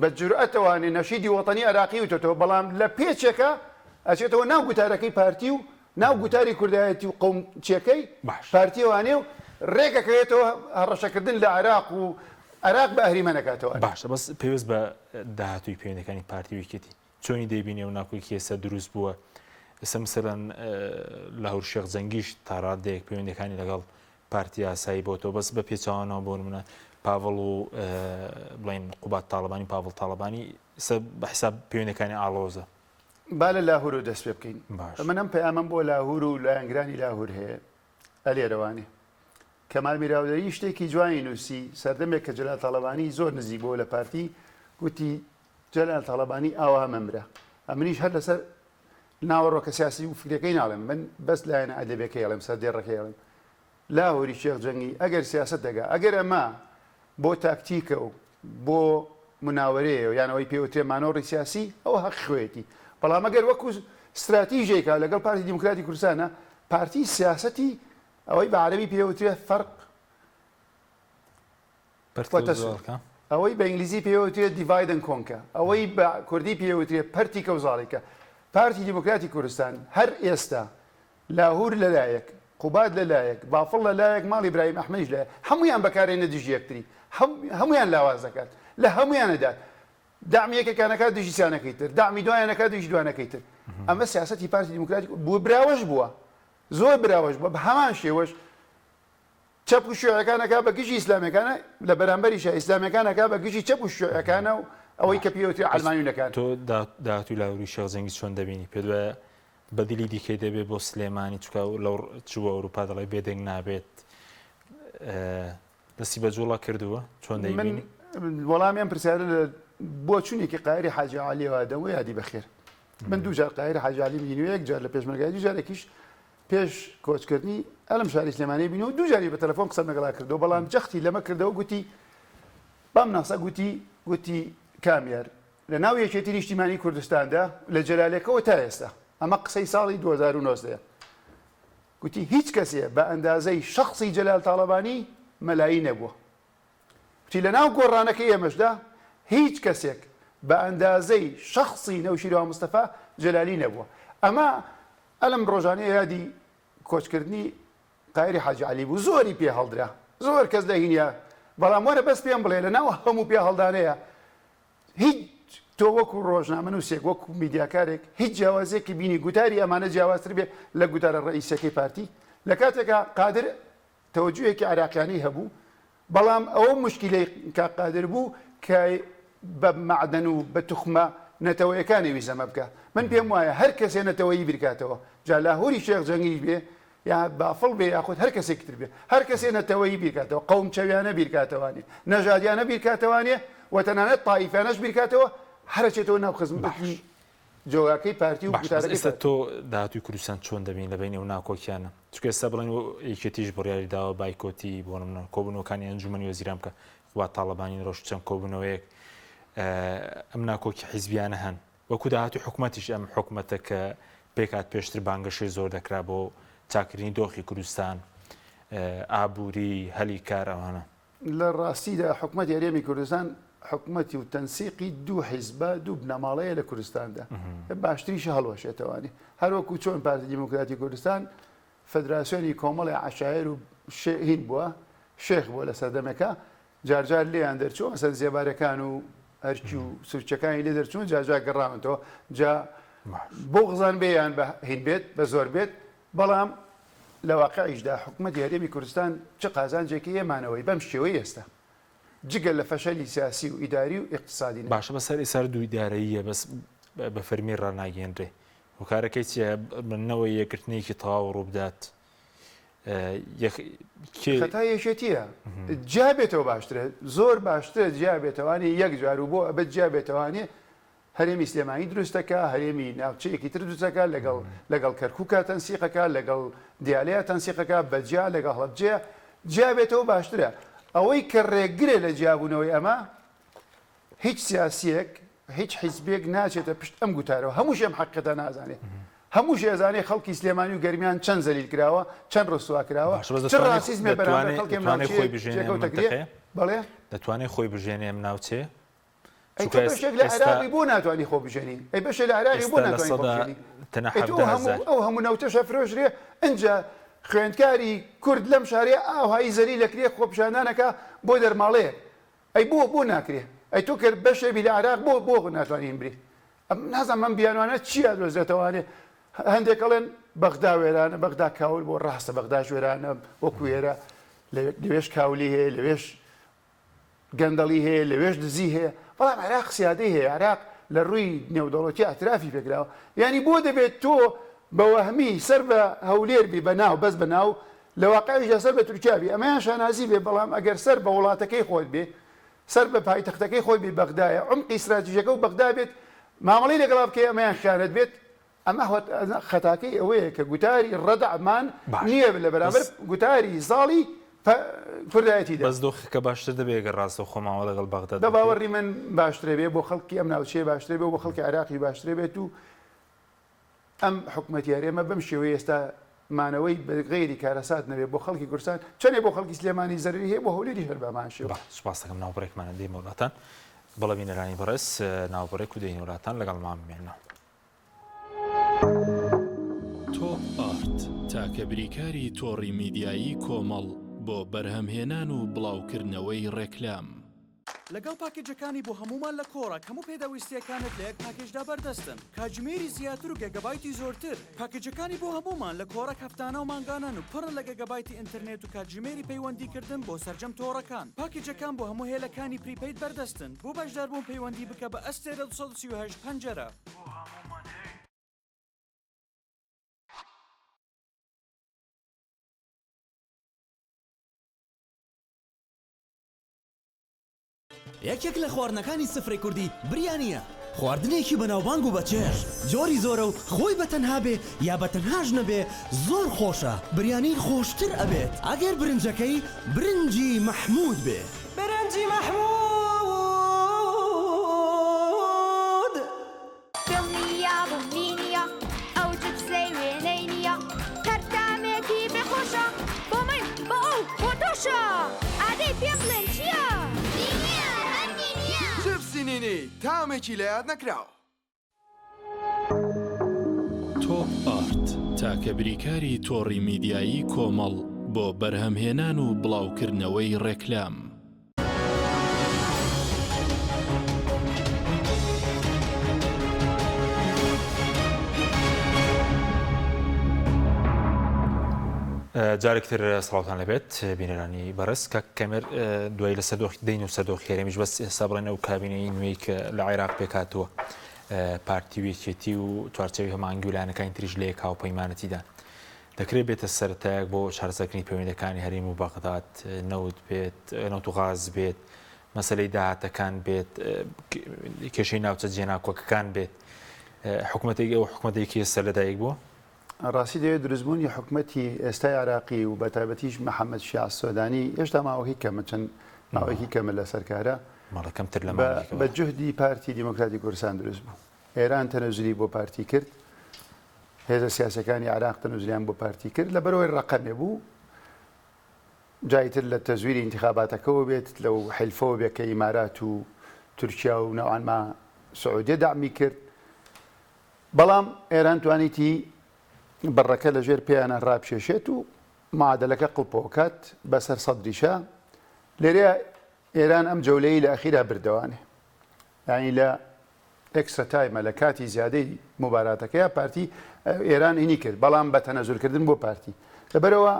بە جورئەتەوانێ نەشیدی وەتەنی عێراقی وتۆتەوە، بەڵام لە پێچێکا ئەچێتەوە ناو گوتارەکەی پارتی و ناو گوتاری کوردایەتی و قەومچیەکەی باش. پارتیەوانێ و رێک ئەکەوێتەوە هەڕەشەکردن لە عێراق و عێراق بە ئەهریمەن ئەکاتەوە. باشە بەس پەیوەست بە داهاتووی پەیوەندیەکانی پارتی و یەکێتی چۆنی دەیبینی ئەو ناکۆکیە ئێستا دروست بووە ئێستا مەسەلەن لاهور شێخ جەنگیش تا ڕادەیەک پەیوەندیەکانی لەگەڵ پارتی ئاسایی بۆتەوە بەس بە پێچەوانەوە بۆ نمونە پاڤڵ و بڵین قوباد تاڵەبانی پاڤڵ تاڵەبانی ئێستا بە حساب پەیوەندیەکانی ئاڵۆزە. با لە لاهورەوە دەست پێ بکەین. باش. من ئەم پەیامەم بۆ لاهور و لایەنگرانی لاهور هەیە ئەلێرەوانێ. کەمال میراودەری شتێکی جوانی نووسی سەردەمێک کە جەلال تاڵەبانی زۆر نزیک بۆ لە پارتی گوتی جەلال تاڵەبانی ئاوا مەمرە. ئەمنیش هەر لەسەر ناوەڕۆکە سیاسی و فکریەکەی ناڵێم، من بەس لایەنە ئەدەبیەکەی ئەڵێم، سەردێڕەکەی ئەڵێم. لاهوری شێخ جەنگی ئەگەر سیاسەت دەگا، ئەگەر ئەمە بۆ تاکتیکە و بۆ مناوەرەیە یان ئەوەی پێ وترێ مانۆڕی سیاسی، ئەوە هەقی خۆیەتی. بەڵام ئەگەر وەکو ستراتیژێکە لەگەڵ پارتی دیموکراتی کوردستانە، پارتی سیاسەتی ئەوەی بە عەرەبی پێ وترێ فەرق ئەوەی بە ئینگلیزی پێی وترێت Divide and Conquer، ئەوەی بە کوردی پێی وترێت پەرتیکە و زاڵیکە. پارتی دیموکراتی کوردستان هەر ئێستا لاهور لە لایەک، قوباد لە لایەک، بافڵ لە لایەک، ماڵی برایم ئەحمەدیش لایەک، هەموویان بەکارێنە دژی یەکتری، هەموویان لاواز دەکات، لە هەموویان ئەدات. دەعمی یەکێکیان ئەکات دژی سیانەکەی تر، دەعمی دوایان ئەکات دژی دوانەکەی تر. ئەمە سیاسەتی پارتی دیموکراتی بووە، براوەش بووە، زۆر براوەش بووە، بە هەمان شێوەش چەپ و شیوعیەکان ئەکا بە گژی ئیسلامیەکانە لە بەرامبەریشا ئیسلامیەکان ئەکا بە گژی چەپ و شیوعیەکانە و ئەوەی کە پێی وترێ عەلمانیونەکان. تۆ داهاتووی لاهوری شێخ جەنگی چۆن دەبینی؟ پێت وایە بەدیلی دیکەی دەبێت بۆ سلێمانی چونکە لەو چووە ئەوروپا دەڵێ بێدەنگ نابێت. دەستی بە جوڵە کردووە چۆن دەیبینی؟ من وەڵامی ئەم پرسیارە لە بۆچوونێکی قاهیری حاجی عەلیەوە دەم و یادی بەخێر. من دوو جار قاهیری حاجی عەلیم بینیوە، یەک جار لە پێشمەرگای، دوو جارێکیش پێش کۆچکردنی ئەلم شاری سلێمانی بینیوە، دوو جاری بە تەلەفۆن قسەم لەگەڵا کردەوە، بەڵام جەختی لەمە کردەوە گوتی بەم ناسە گوتی گوتی کامیار لە ناو یەکێتی نیشتیمانی کوردستاندا لە جەلالێکەوە تا ئێستا ئەمە قسەی ساڵی 2019 گوتی هیچ کەسێ بە ئەندازەی شەخسی جەلال تاڵەبانی مەلایی نەبووە. گوتی لە ناو گۆڕانەکەی ئێمەشدا هیچ کەسێک بە ئەندازەی شەخسی نەوشیروان مستەفا جەلالی نەبووە. ئەمە ئەلم ڕۆژانەیە یادی کۆچکردنی تاهیری حاجی عەلی بوو زۆری پێ هەڵدرا زۆر کەس لە هینیا بەڵام وەرە بەس پێم بڵێ لە ناو هەموو پێ هەڵدانەیە هیچ تۆ وەکو ڕۆژنامەنووسێک وەکو میدیاکارێک هیچ جیاوازیەکی بینی گوتاری ئەمانە جیاوازتر بێ لە گوتارە ڕئیسیەکەی پارتی لە کاتێکا قادر تەوەجوهێکی عێراقیانەی هەبوو بەڵام ئەوە موشکیلەی کاک قادر بوو کە بە مەعدەن و بە توخمە نەتەوەیەکانی ویست ئەمە بکا. من پێم وایە هەر کەسێ نەتەوەیی بیرکاتەوە جا لاهوری شێخ جەنگیش بێ یا بافڵ بێ یاخود هەر کەسێکی تر بێ هەر کەسێ نەتەوەیی بیرکاتەوە قەومچەویانە بیرکاتەوانێ نەژادیانە بیرکاتەوانێ و تەنانەت تائیفیانەش بیرکاتەوە هەر ئەچێتەوە ناو خزمەتی جۆگاکەی پارتی و باشە بەس گوتارەکەی ئێستا پارتی. تۆ داهاتووی کوردستان چۆن دەبینی لە بەینی ئەو ناکۆکیانە؟ چونکە ئێستا بڵێن یەکێتیش بڕیاری داوە بایکۆتی بۆ نمونە کۆبوونەوەکانی ئەنجومەنی وەزیران بکە قوباد تاڵەبانی ڕۆشت چەند کۆبوونەوەیەک ئەم ناکۆکی حیزبیانە هەن وەکو داهاتوی حکومەتیش ئەم حکومەتە کە پێکات پێشتر بانگەشەی زۆر دەکرا بۆ چاکردنی دۆخی کوردستان ئابووری هەلی کار ئەوانە. لە ڕاستیدا حکومەتی هەرێمی کوردستان حکومەتی و تەنسیقی دوو حیزبە دوو بنەماڵەیە لە کوردستاندا باشتریشە هەڵوەشێتەوانی هەروەکو چۆن پارتی دیموکراتی کوردستان فدراسیۆنی کۆمەڵی عەشایر و هین بووە شێخ بووە لە سەردەمێکا جارجار لێیان دەرچووە مەسەن زێبارەکان و هەرکی و سورچەکانی لێ دەرچوون جارجار گەڕاونەتەوە جا بۆ غزان بێ یان بە هین بێت بە زۆر بێت بەڵام لە واقعیشدا حکومەتی هەرێمی کوردستان چ قازانجێکی هەیە مانەوەی بەم شێوەی ئێستا جگە لە فەشەلی سیاسی و ئیداری و ئیقتسادی نەبێت. باشە بەس هەر ئێستا دوو ئیدارەییە بەس بە فەرمی ڕاناگەیەنرێ هۆکارەکەی چیە نەوەی یەکگرتنێکی تەواو ڕووبدات خەتا یەکێتیە جیا بێتەوە باشترە زۆر باشترە جیا بێتەوانی یەک جار و بۆ ئەبەد جیا بێتەوانێ هەرێمی سلێمانی دروستەکە هەرێمی ناوچەیەکی تر دروستەکە لەگەڵ لەگەڵ کەرکووکە تەنسیقەکە لەگەڵ دیالەیە تەنسیقەکە بەجیا لەگەڵ هەڵەبجەیە جیا بێتەوە باشترە ئەوەی کە ڕێگرێ لە جیابوونەوەی ئەمە هیچ سیاسیەک هیچ حیزبێک ناچێتە پشت ئەم گوتارەوە هەمووشی ئەم حەقیقەتە نازانێ هەمووشی ئەزانێ خەڵکی سلێمانی و گەرمیان چەند زەلیل کراوە چەند ڕسوا کراوە باشە بەس چ دەتوانێ ڕاسیزمێ بەرامبەر دەتوانێ خەڵکی ئەم دەتوانێ ناوچەیە خۆی بژێنێ ئەم جێگەوتە کرێ مەنتەقەیە بەڵێ دەتوانێ خۆی بژێنێ ئەم ناوچەیە ئەی تۆ چونکە بەشێک لە ئێستا عێراقی بۆ ناتوانی خۆ بژێنی ئەی بەشێ لە عێراقی بۆ ئێستا لە ناتوانی خۆ سەدا بژێنی تەنها ئەی تۆ 17 هەموو هەزار ئەو هەموو نەوتەش ئەفرۆشرێ ئنجا خوێندکاری کورد لەم شارەیە ئاوهایی زەلیل ئەکرێ خۆپیشاندان ئەکا بۆ دەرماڵەیەک ئەی بۆ بۆ ناکرێ ئەی تۆ کە بەشێ بی لە عێراق بۆ بۆ ناتوانی هین بری ئەم نازانم ئەم بیانوانە چیا دۆزرێتەوانێ هەندێک ئەڵێن بەغدا وێرانە بەغدا کاول بۆ ڕاستە بەغداش وێرانە وەکو ئێرە لەوێش کاولی هەیە لەوێش گەندەڵی هەیە لەوێش دزی هەیە بەڵام عێراق سیادەی هەیە عێراق لە ڕووی نێودەوڵەتی اعترافی پێکراوە یعنی بۆ دەبێت تۆ بە وەهمی سەر بە هەولێر بی بە ناو بەس بە ناو لە واقعیشدا سەر بە تورکیا بی ئەمەیان شانازی بێ بەڵام ئەگەر سەر بە وڵاتەکەی خۆت بێ سەر بە پایتەختەکەی خۆت بی بەغدایە عومقی ستراتیژەکە و بەغدا بێت مامەڵەی لەگەڵا بکەی ئەمەیان خیانەت بێت ئەمە خەتاکەی ئەوەیە کە گوتاری ڕەدعمان باش نییە لە بەرامبەر بەس گوتاری زاڵی کوردایەتیدا. بەس دۆخەکە باشتر دەبێ گەر ڕاستەوخۆ مامەڵە لەگەڵ بەغداد بە بکرێت؟ باوەڕی من باشترە بێ بۆ خەڵکی ئەم ناوچەیە باشترە بێ و بۆ خەڵکی عێراقیش باشترە بێت و ئەم حکومەتی هەرێمە بەم شێوەیە ئێستا مانەوەی بە غەیری کارەسات نەبێت بۆ خەڵکی کوردستان چەندێ بۆ خەڵکی سلێمانی زەرەری هەیە بۆ هەولێریش هەر بەهەمان شێوە. بەڵێ سوپاس دەکەم ناوبڕێکمانە دێینە وڵاتان. بەڵێ بینەرانی بەڕێز ناوبڕێک و دێینە وڵاتان لەگەڵمان بمێنەوە. تۆپ ئارت تاکە بریکاری تۆڕی میدیایی کۆمەڵ بۆ بەرهەمهێنان و بڵاوکردنەوەی ڕێکلام. لەگەڵ پاکێجەکانی بۆ هەموومان لە کۆڕەک هەموو پێداویستییەکانت لە یەک پاکێجدا بەردەستن کاتژمێری زیاتر و گێگابایتی زۆرتر پاکێجەکانی بۆ هەموومان لە کۆڕەک هەفتانە و مانگانەن و پڕن لە گێگابایتی ئینتەرنێت و کاتژمێری پەیوەندیکردن بۆ سەرجەم تۆڕەکان پاکێجەکان بۆ هەموو هێلەکانی prepaid بەردەستن بۆ بەشداربوون پەیوەندی بکە بە ئەستێرە 238 پەنجەرە. بۆ هەموومان هەیە. یەکێک لە خواردنەکانی سفرەی کوردی بریانییە، خواردنێکی بەناوبانگ و بەچێژ، جۆری زۆرە و خۆی بە تەنها بێ یا بە تەنهاش نەبێ زۆر خۆشە، بریانی خۆشتر ئەبێت ئەگەر برنجەکەی برنجی مەحمود بێ. برنجی مەحمود. دڵنیابم نینیە ئەو چپسەی وێنەی نییە هەر تامێکی بێ خۆشە بۆ من بۆ ئەو بۆ تۆشە ئادەی پێم بڵێن چییە؟ نینیە هەر نینیە. چپسی نینی تامێکی لەیاد نەکراو. تۆپ ئارت، تاکە بریکاری تۆڕی میدیایی کۆمەڵ بۆ بەرهەمهێنان و بڵاوکردنەوەی ڕێکلام. جارێک تر سڵاوتان لەبێت بینەرانی بەڕێز کاک کەمێر دوای لە سەردۆخ دەین و سەردۆخی هەرێمیش بەس ئێستا بڵێن ئەو کابینەی نوێی کە لە عێراق پێکهاتووە پارتی و یەکێتی و چوارچێوەی هەماهەنگی و لایەنەکانی تریش لە یەک هاوپەیمانەتیدان دەکرێت بێتە سەرەتایەک بۆ چارەسەرکردنی پەیوەندیەکانی هەرێم و بەغداد، نەوت بێت، نەوت و غاز بێت، مەسەلەی داهاتەکان بێت، کێشەی ناوچە جێناکۆکەکان بێت. حکومەتێک ئەو حکومەتێکی ئێستا لەدایک بووە؟ ڕاستی دەوێت دروستبوونی حکومەتی ئێستای عێراقی و بە تایبەتیش محەممەد شیاع سۆدانی هێشتا ماوەکەی کەمە چەند ماوەیەکی کەمە لەسەر کارە ماڵە کەمتر لە مانگێکە بە جوهدی پارتی دیموکراتی کوردستان دروست بوو. ئێران تەنەزولی بۆ پارتی کرد، هێزە سیاسیەکانی عێراق تەنەزولیان بۆ پارتی کرد لەبەرئەوەی ڕەقەمێ بوو جا ئیتر لە تەزویری ئینتخاباتەکەوە بێت لەو حیلفەوە بێت کە ئیمارات و تورکیا و نەوعان ما سعودیە دەعمی کرد بەڵام ئێران توانیتی بڕەکە لەژێر پێیانە ڕابکێشێت و معادلەکە قڵپەوەکات بەسەر سەدریشە لێرەیە ئێران ئەم جەولەی لە ئەخیرا بردەوانێ یانی لە ئێکسترا تایمە لە کاتی زیادەی موباراتەکەیا پارتی ئێران ئینی کرد بەڵام بە تەنەزول کردن بۆ پارتی لەبەرەوە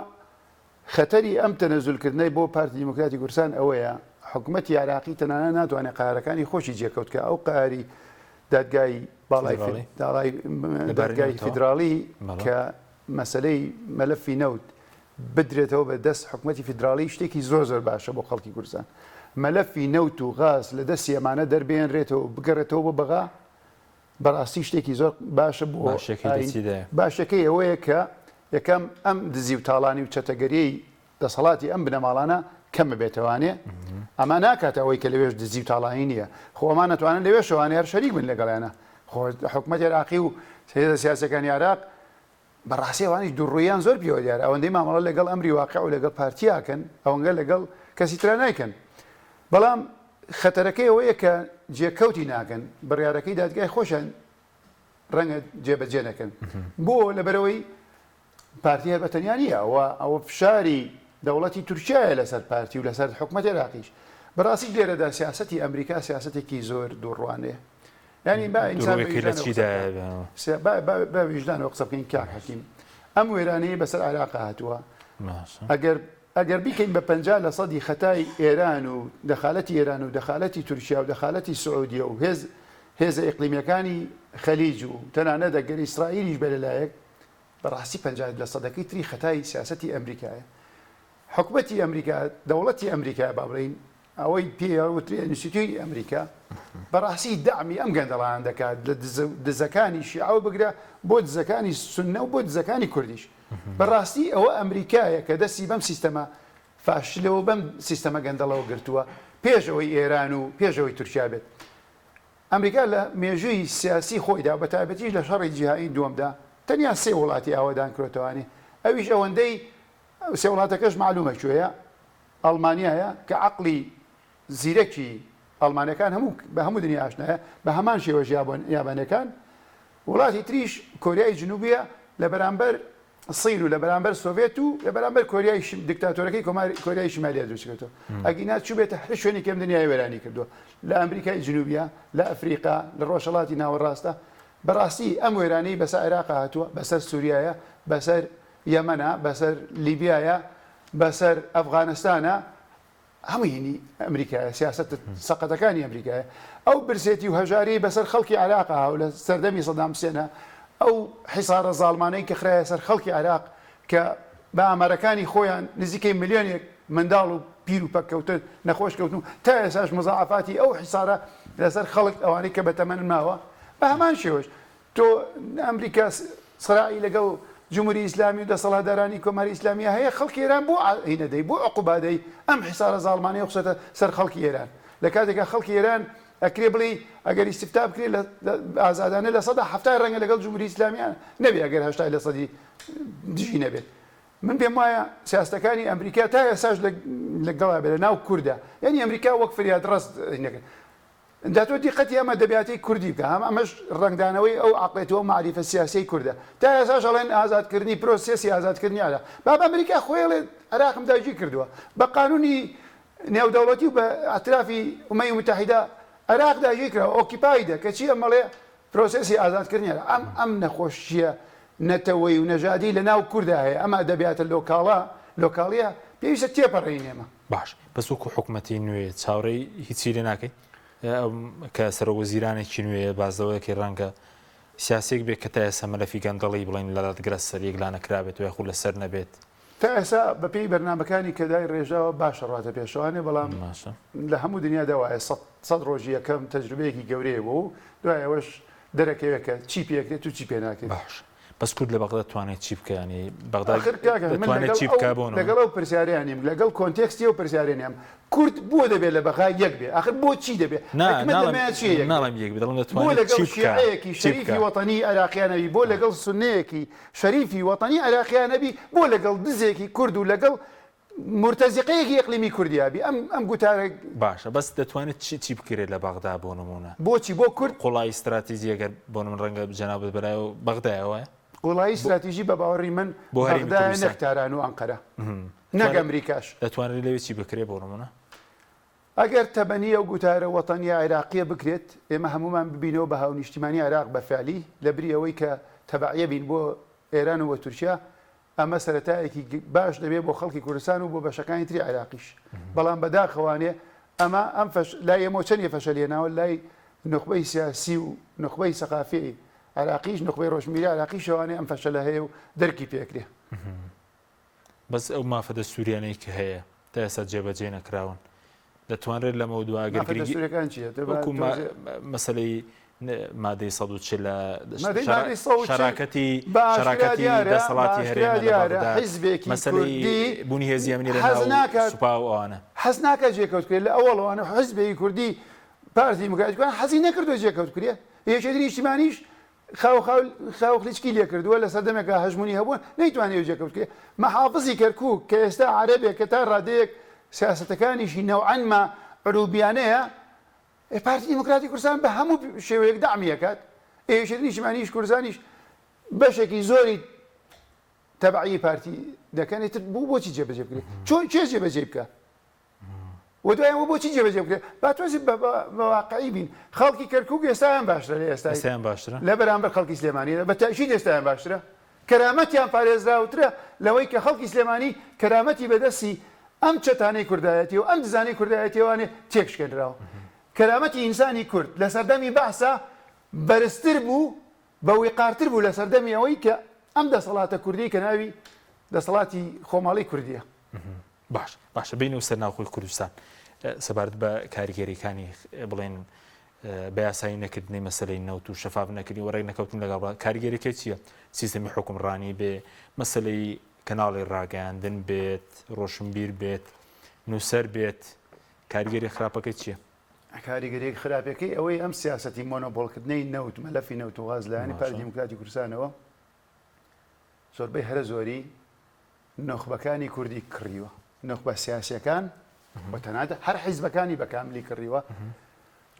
خەتەری ئەم تەنەزول کردنەی بۆ پارتی دیموکراتی کوردستان ئەوەیە حکومەتی عێراقی تەنانە ناتوانێت قارەکانی خۆشی جێکەوت کە ئەو قاری دادگای باڵای دادگای فیدراڵی کە مەسەلەی مەلەفی نەوت بدرێتەوە بە دەست حکومەتی فیدراڵی شتێکی زۆر زۆر باشە بۆ خەڵکی کوردستان. مەلەفی نەوت و غاز لە دەستی ئەمانە دەربێنرێتەوە و بگەڕێتەوە بۆ بەغا بەڕاستی شتێکی زۆر باشە بۆ باشەکەی لە چیدایە؟ باشەکەی ئەوەیە کە یەکەم ئەم دزی و تاڵانی و چەتەگەریەی دەسەڵاتی ئەم بنەماڵانە کەم ببێتەوانێ ئەمە ناکاتە ئەوەی کە لەوێش دزی و تاڵانی نییە خۆ ئەمان ئەتوانن لەوێشەوانێ هەر شەریک بن لەگەڵیانە خۆ حکومەتی عێراقی و هێزە سیاسیەکانی عێراق بەڕاستی ئەوانیش دووڕووییان زۆر پێوە دیارە، ئەوەندەی مامەڵە لەگەڵ ئەمری واقع و لەگەڵ پارتیا ئەکەن، ئەوەنگە لەگەڵ کەسی ترا نایکەن. بەڵام خەتەرەکەی ئەوەیە کە جێکەوتی ناکەن، بڕیارەکەی دادگای خۆشیان ڕەنگە جێبەجێ نەکەن. بۆ؟ لەبەرئەوەی پارتی هەر بە تەنیا نییە، ئەوە ئەوە فشاری دەوڵەتی تورکیایە لەسەر پارتی و لەسەر حکومەتی عێراقیش. بەڕاستیش لێرەدا سیاسەتی ئەمریکا سیاسەتێکی زۆر دووڕوانەیە. یانی با ئینسان بە دووڕوویەکەی لە ویژدانەوە قسە چیدایە بکات. بێنەوە؟ با با بە ویژدانەوە قسە بکەین کاک حەکیم. ئەم وێرانەیەی بەسەر عێراقا هاتووە باشە. ئەگەر ئەگەر بیکەین بە 50 لە سەدی خەتای ئێران و دەخالەتی ئێران و دەخالەتی تورکیا و دەخالەتی سعودیە و هێز هێزە ئیقلیمیەکانی خەلیج و تەنانەت ئەگەر ئیسرائیلیش بێ لەلایەک بەڕاستی 50 لە سەدەکەی تری خەتای سیاسەتی ئەمریکایە. حکومەتی ئەمریکا، دەوڵەتی ئەمریکا با بڵێین ئەوەی پێی ئەوترێ ئینستیتوی ئەمریکا بەڕاستی دەعمی ئەم گەندەڵانە دەکات لە دزەکانی شیعەوە بگرە بۆ دزەکانی سوننە و بۆ دزەکانی کوردیش. بەڕاستی ئەوە ئەمریکایە کە دەستی بەم سیستەمە فاشلەوە بەم سیستەمە گەندەڵەوە گرتووە پێش ئەوەی ئێران و پێش ئەوەی تورکیا بێت. ئەمریکا لە مێژووی سیاسی خۆیدا و بەتایبەتیش لە شەڕی جیهانی دووەمدا تەنیا سێ وڵاتی ئاوەدان کرۆتەوانێ ئەویش ئەوەندەی سێ وڵاتەکەش مەعلومە کوێیە، ئەڵمانیایە کە عەقڵی زیرەکی ئەڵمانەکان هەموو بە هەموو دنیا ئاشنایە، بە هەمان شێوەش یابانیەکان، وڵاتی تریش کۆریای جنوبیە لە بەرامبەر سین و لە بەرامبەر سۆڤێت و لە بەرامبەر کۆریای دیکتاتۆرەکەی کۆماری کۆریای شمالیا دروست کردووە. ئەگینا چووبێتە هەر شوێنێکی ئەم دنیای وێرانی کردووە، لە ئەمریکای جنوبیە، لە ئەفریقا، لە ڕۆژهەڵاتی ناوەڕاستە. بەڕاستی ئەم وێرانەی بەسەر عێراقا هاتووە، بەسەر سوریایە، بەسەر یەمەنە، بەسەر لیبیایە، بەسەر ئەفغانستانە، هەمووی هینی ئەمریکایە، سیاسەتە سەقەتەکانی ئەمریکایە. ئەو برسێتی و هەژاریەی بەسەر خەڵکی عێراقا هاو لە سەردەمی سەدام حسێنە، ئەو حیسارە زاڵمانەی کە خرایە سەر خەڵکی عێراق کە بە ئامارەکانی خۆیان نزیکەی ملیۆنێک. منداڵ و پیر و پەککەوتن نەخۆش کەوتن و تا ئێستاش مزاعەفاتی ئەو حیسارە لەسەر خەڵک ئەوانەی کە بەتەمەنن ماوە بە هەمان شێوەش تۆ ئەمریکا سراعی لەگەڵ جمهوری ئیسلامی و دەسەڵاتدارانی کۆماری ئیسلامیە هەیە خەڵکی ئێران بۆ هینە دەی بۆ عقوبا دەی ئەم حیسارە زاڵمانەی خستە سەر خەڵکی ئێران لە کاتێکا خەڵکی ئێران ئەکرێ بڵێی ئەگەر ئیستفتا بکرێ لە ئازادانە لە سەدا حەفتای ڕەنگە لەگەڵ جمهوری ئیسلامیان نەبێ ئەگەر هەشتای لە سەدی دژی نەبێت من پێم وایە سیاستەکانی ئەمریکا تا ئێساش لەگەڵا بێ لە ناو کوردە یعنی ئەمریکا وەک فریادڕەس نەکرد جا تۆ دیقەتی ئەم ئەدەبیاتەی کوردی بکە، هەم ئەمەش ڕەنگدانەوەی ئەو عەقڵێت و ئەو مەعریفە سیاسیەی کوردە. تا ئێستاش ئەڵێن ئازادکردنی پرۆسێسی ئازادکردنی عێراق. بابە ئەمریکا خۆی ئەڵێ عێراقم داگیر کردووە. بە قانونی نێودەوڵەتی و بە ئیعترافی ئومەمی موتەحیدە عێراق داگیر کراوە، occupied ە، کەچی ئەم ئەڵێ پرۆسێسی ئازادکردنی عێراق. ئەم ئەم نەخۆشییە نەتەوەیی و نەژادی لە ناو کوردا هەیە، ئەم ئەدەبیاتە لۆکاڵە لۆکاڵییە پێویستە تێپەڕێنین ئێمە. باش بەس وەکو حکومەتی نوێ چاوەڕێی هیچی لێ ناکەی کە سەرۆک وەزیرانێکی نوێ باس لەوە دەکەی ڕەنگە سیاسێک بێت کە تا ئێستا مەلەفی گەندەڵی بڵێن لە دادگرە سەر یەکلا نەکرابێت و یاخود لەسەر نەبێت. تا ئێستا بەپێی بەرنامەکانی کە دای ڕێژاوە باشە ڕاتە پێشەوانێ بەڵام باشە. لە هەموو دنیادا وایە سەد ڕۆژی یەکەم تەجروبەیەکی گەورەیە بۆ و دوای ئەوەش دەرەکەوێت کە چی پێکرێت و چی پێ ناکرێت. باش بەس کورد لە بەغدا توانێت چی بکە ینی بەغدا ئاخر کاکە من دەتوانێت لەگەڵ چی ئەو بکە بۆ نمونە؟ لەگەڵ ئەو پرسیارەیان نیم لەگەڵ context ی ئەو پرسیارەیان نیم کورد بۆ دەبێت لە بەغا یەک بێ ئاخر بۆ چی دەبێ نا حکمەت ناڵێم لەمەیا چییە یەک بێ ناڵێم یەک بێ دەڵێم بۆ دەتوانێت لەگەڵ چی بکە شیعەیەکی چی شەریفی بکە وەتەنی عێراقیا نەبی بۆ لەگەڵ سوننەیەکی شەریفی وەتەنی عێراقیا نەبی بۆ لەگەڵ دزێکی کورد و لەگەڵ مورتەزیقەیەکی ئیقلیمی کوردیا بی ئەم ئەم گوتارە. باشە بەس دەتوانێت چی چی بکرێت لە بەغدا بۆ نموونە؟ بۆچی بۆ کورد؟ قوڵایی ستراتیجی ئەگەر بۆ نموونە ڕەنگە جەنابت بەلای بەغدایە وایە؟ قوڵایی ستراتیژی بە باوەڕی من بۆ هەرێمی بەغدایە کوردستان. نەک تاران و ئەنقەرە نەک ئەمریکاش. دەتوانرێت لەوێ چی بکرێت بۆ نموونە؟ ئەگەر تەبەنی ئەو گوتارە وەتەنیە عێراقیە بکرێت ئێمە هەموومان ببینەوە بە هاونیشتیمانی عێراق بە فعلی لە بری ئەوەی کە تەبەعیە بین بۆ ئێران و بۆ تورکیا ئەمە سەرەتایەکی باش دەبێت بۆ خەڵکی کوردستان و بۆ بەشەکانی تری عێراقیش بەڵام بەداخەوانێ ئەمە ئەم فەش لای ئێمەوە چەندی فەشەل هێناوە لای نوخبەی سیاسی و نوخبەی سەقافی عێراقیش نوخبەی ڕۆشنبیری عێراقیشەوانێ ئەم فەشەلە هەیە و دەرکی پێکرێ. بەس ئەو مافە دەستوریانەی کە هەیە تا ئێستا جێبەجێ نەکراون دەتوانرێت لەمەو دوا ئەگەر مافە گرنگی دەستوریەکان چییە؟ تۆ با وەکو تۆزێ مەسەلەی مادەی 140 لە مادەی مادەی 140 شەراکەتی بە ئاشکرا شەراکەتی دیارە بە دەسەڵاتی ئاشکرا هەرێمە لە دیارە بەغدا حیزبێکی مەسەلەی کوردی بوونی هێزی ئەمنی لە حەز ناو ناکات سوپا و ئەوانە حەز ناکات جێکەوت بکرێت لە ئەوەڵەوانە حیزبێکی کوردی پارتی دیموکراتی کوردستان حەزی نەکردووە جێکەوت بکرێت یەکێتی نیشتیمانیش خاو خاو خاوخلیچکی لێکردووە لە سەردەمێکا هەژموونی هەبووە نەیتوانیوە جێکەوت بکرێت مەحافزی کەرکووک کە ئێستا عەرەبێک کە تا ڕادەیەک سیاسەتەکانیشی نەوعەن ما عروبیانەیە ئێ پارتی دیموکراتی کوردستان بە هەموو شێوەیەک دەعمی ئەکات، ئێ یەکێتی نیشتیمانیش کوردستانیش بەشێکی زۆری تەبعی پارتی دەکەن، ئیتر بۆ بۆچی جێبەجێ بکرێت؟ چۆن کێ جێبەجێی بکا؟ و دوای ئەوە بۆچی جێبەجێ بکرێت؟ با تۆزی بە واقعی بین، خەڵکی کەرکوک ئێستایان باشترە لە ئێستای ئێستایان باشترە؟ لە بەرامبەر خەڵکی سلێمانی، بە تەئکید ئێستایان باشترە. کەرامەتیان پارێزراوترە لەوەی کە خەڵکی سلێمانی کەرامەتی بەدەستی ئەم چەتانەی کوردایەتی و ئەم دزانەی کوردایەتیەوانێ تێکشکێنراوە. کەرامەتی ئینسانی کورد لە سەردەمی بەعسا بەرزتر بوو، بە ویقارتر بوو لە سەردەمی ئەوەی کە ئەم دەسەڵاتە کوردیەی کە ناوی دەسەڵاتی خۆماڵی کوردیە. باش باشە بینەوە سەر ناوخۆی کوردستان سەبارەت بە کاریگەریەکانی بڵێن بە یاسایی نەکردنی مەسەلەی نەوت و شەفاف نەکردنی و ڕێک نەکەوتن لەگەڵ بە کاریگەریەکەی چییە؟ سیستەمی حوکمڕانی بێ، مەسەلەی کەناڵی ڕاگەیاندن بێت، ڕۆشنبیر بێت، نووسەر بێت، کاریگەری خراپەکەی چییە؟ کاریگەری خراپەکەی ئەوەی ئەم سیاسەتی مۆنۆپۆڵکردنەی نەوت، مەلەفی نەوت و غاز لایەنی پارتی دیموکراتی کوردستانەوە زۆربەی هەرە زۆری نوخبەکانی کوردی کڕیوە، نوخبە سیاسیەکان و تەنانەت هەر حیزبەکانی بە کاملی کڕیوە.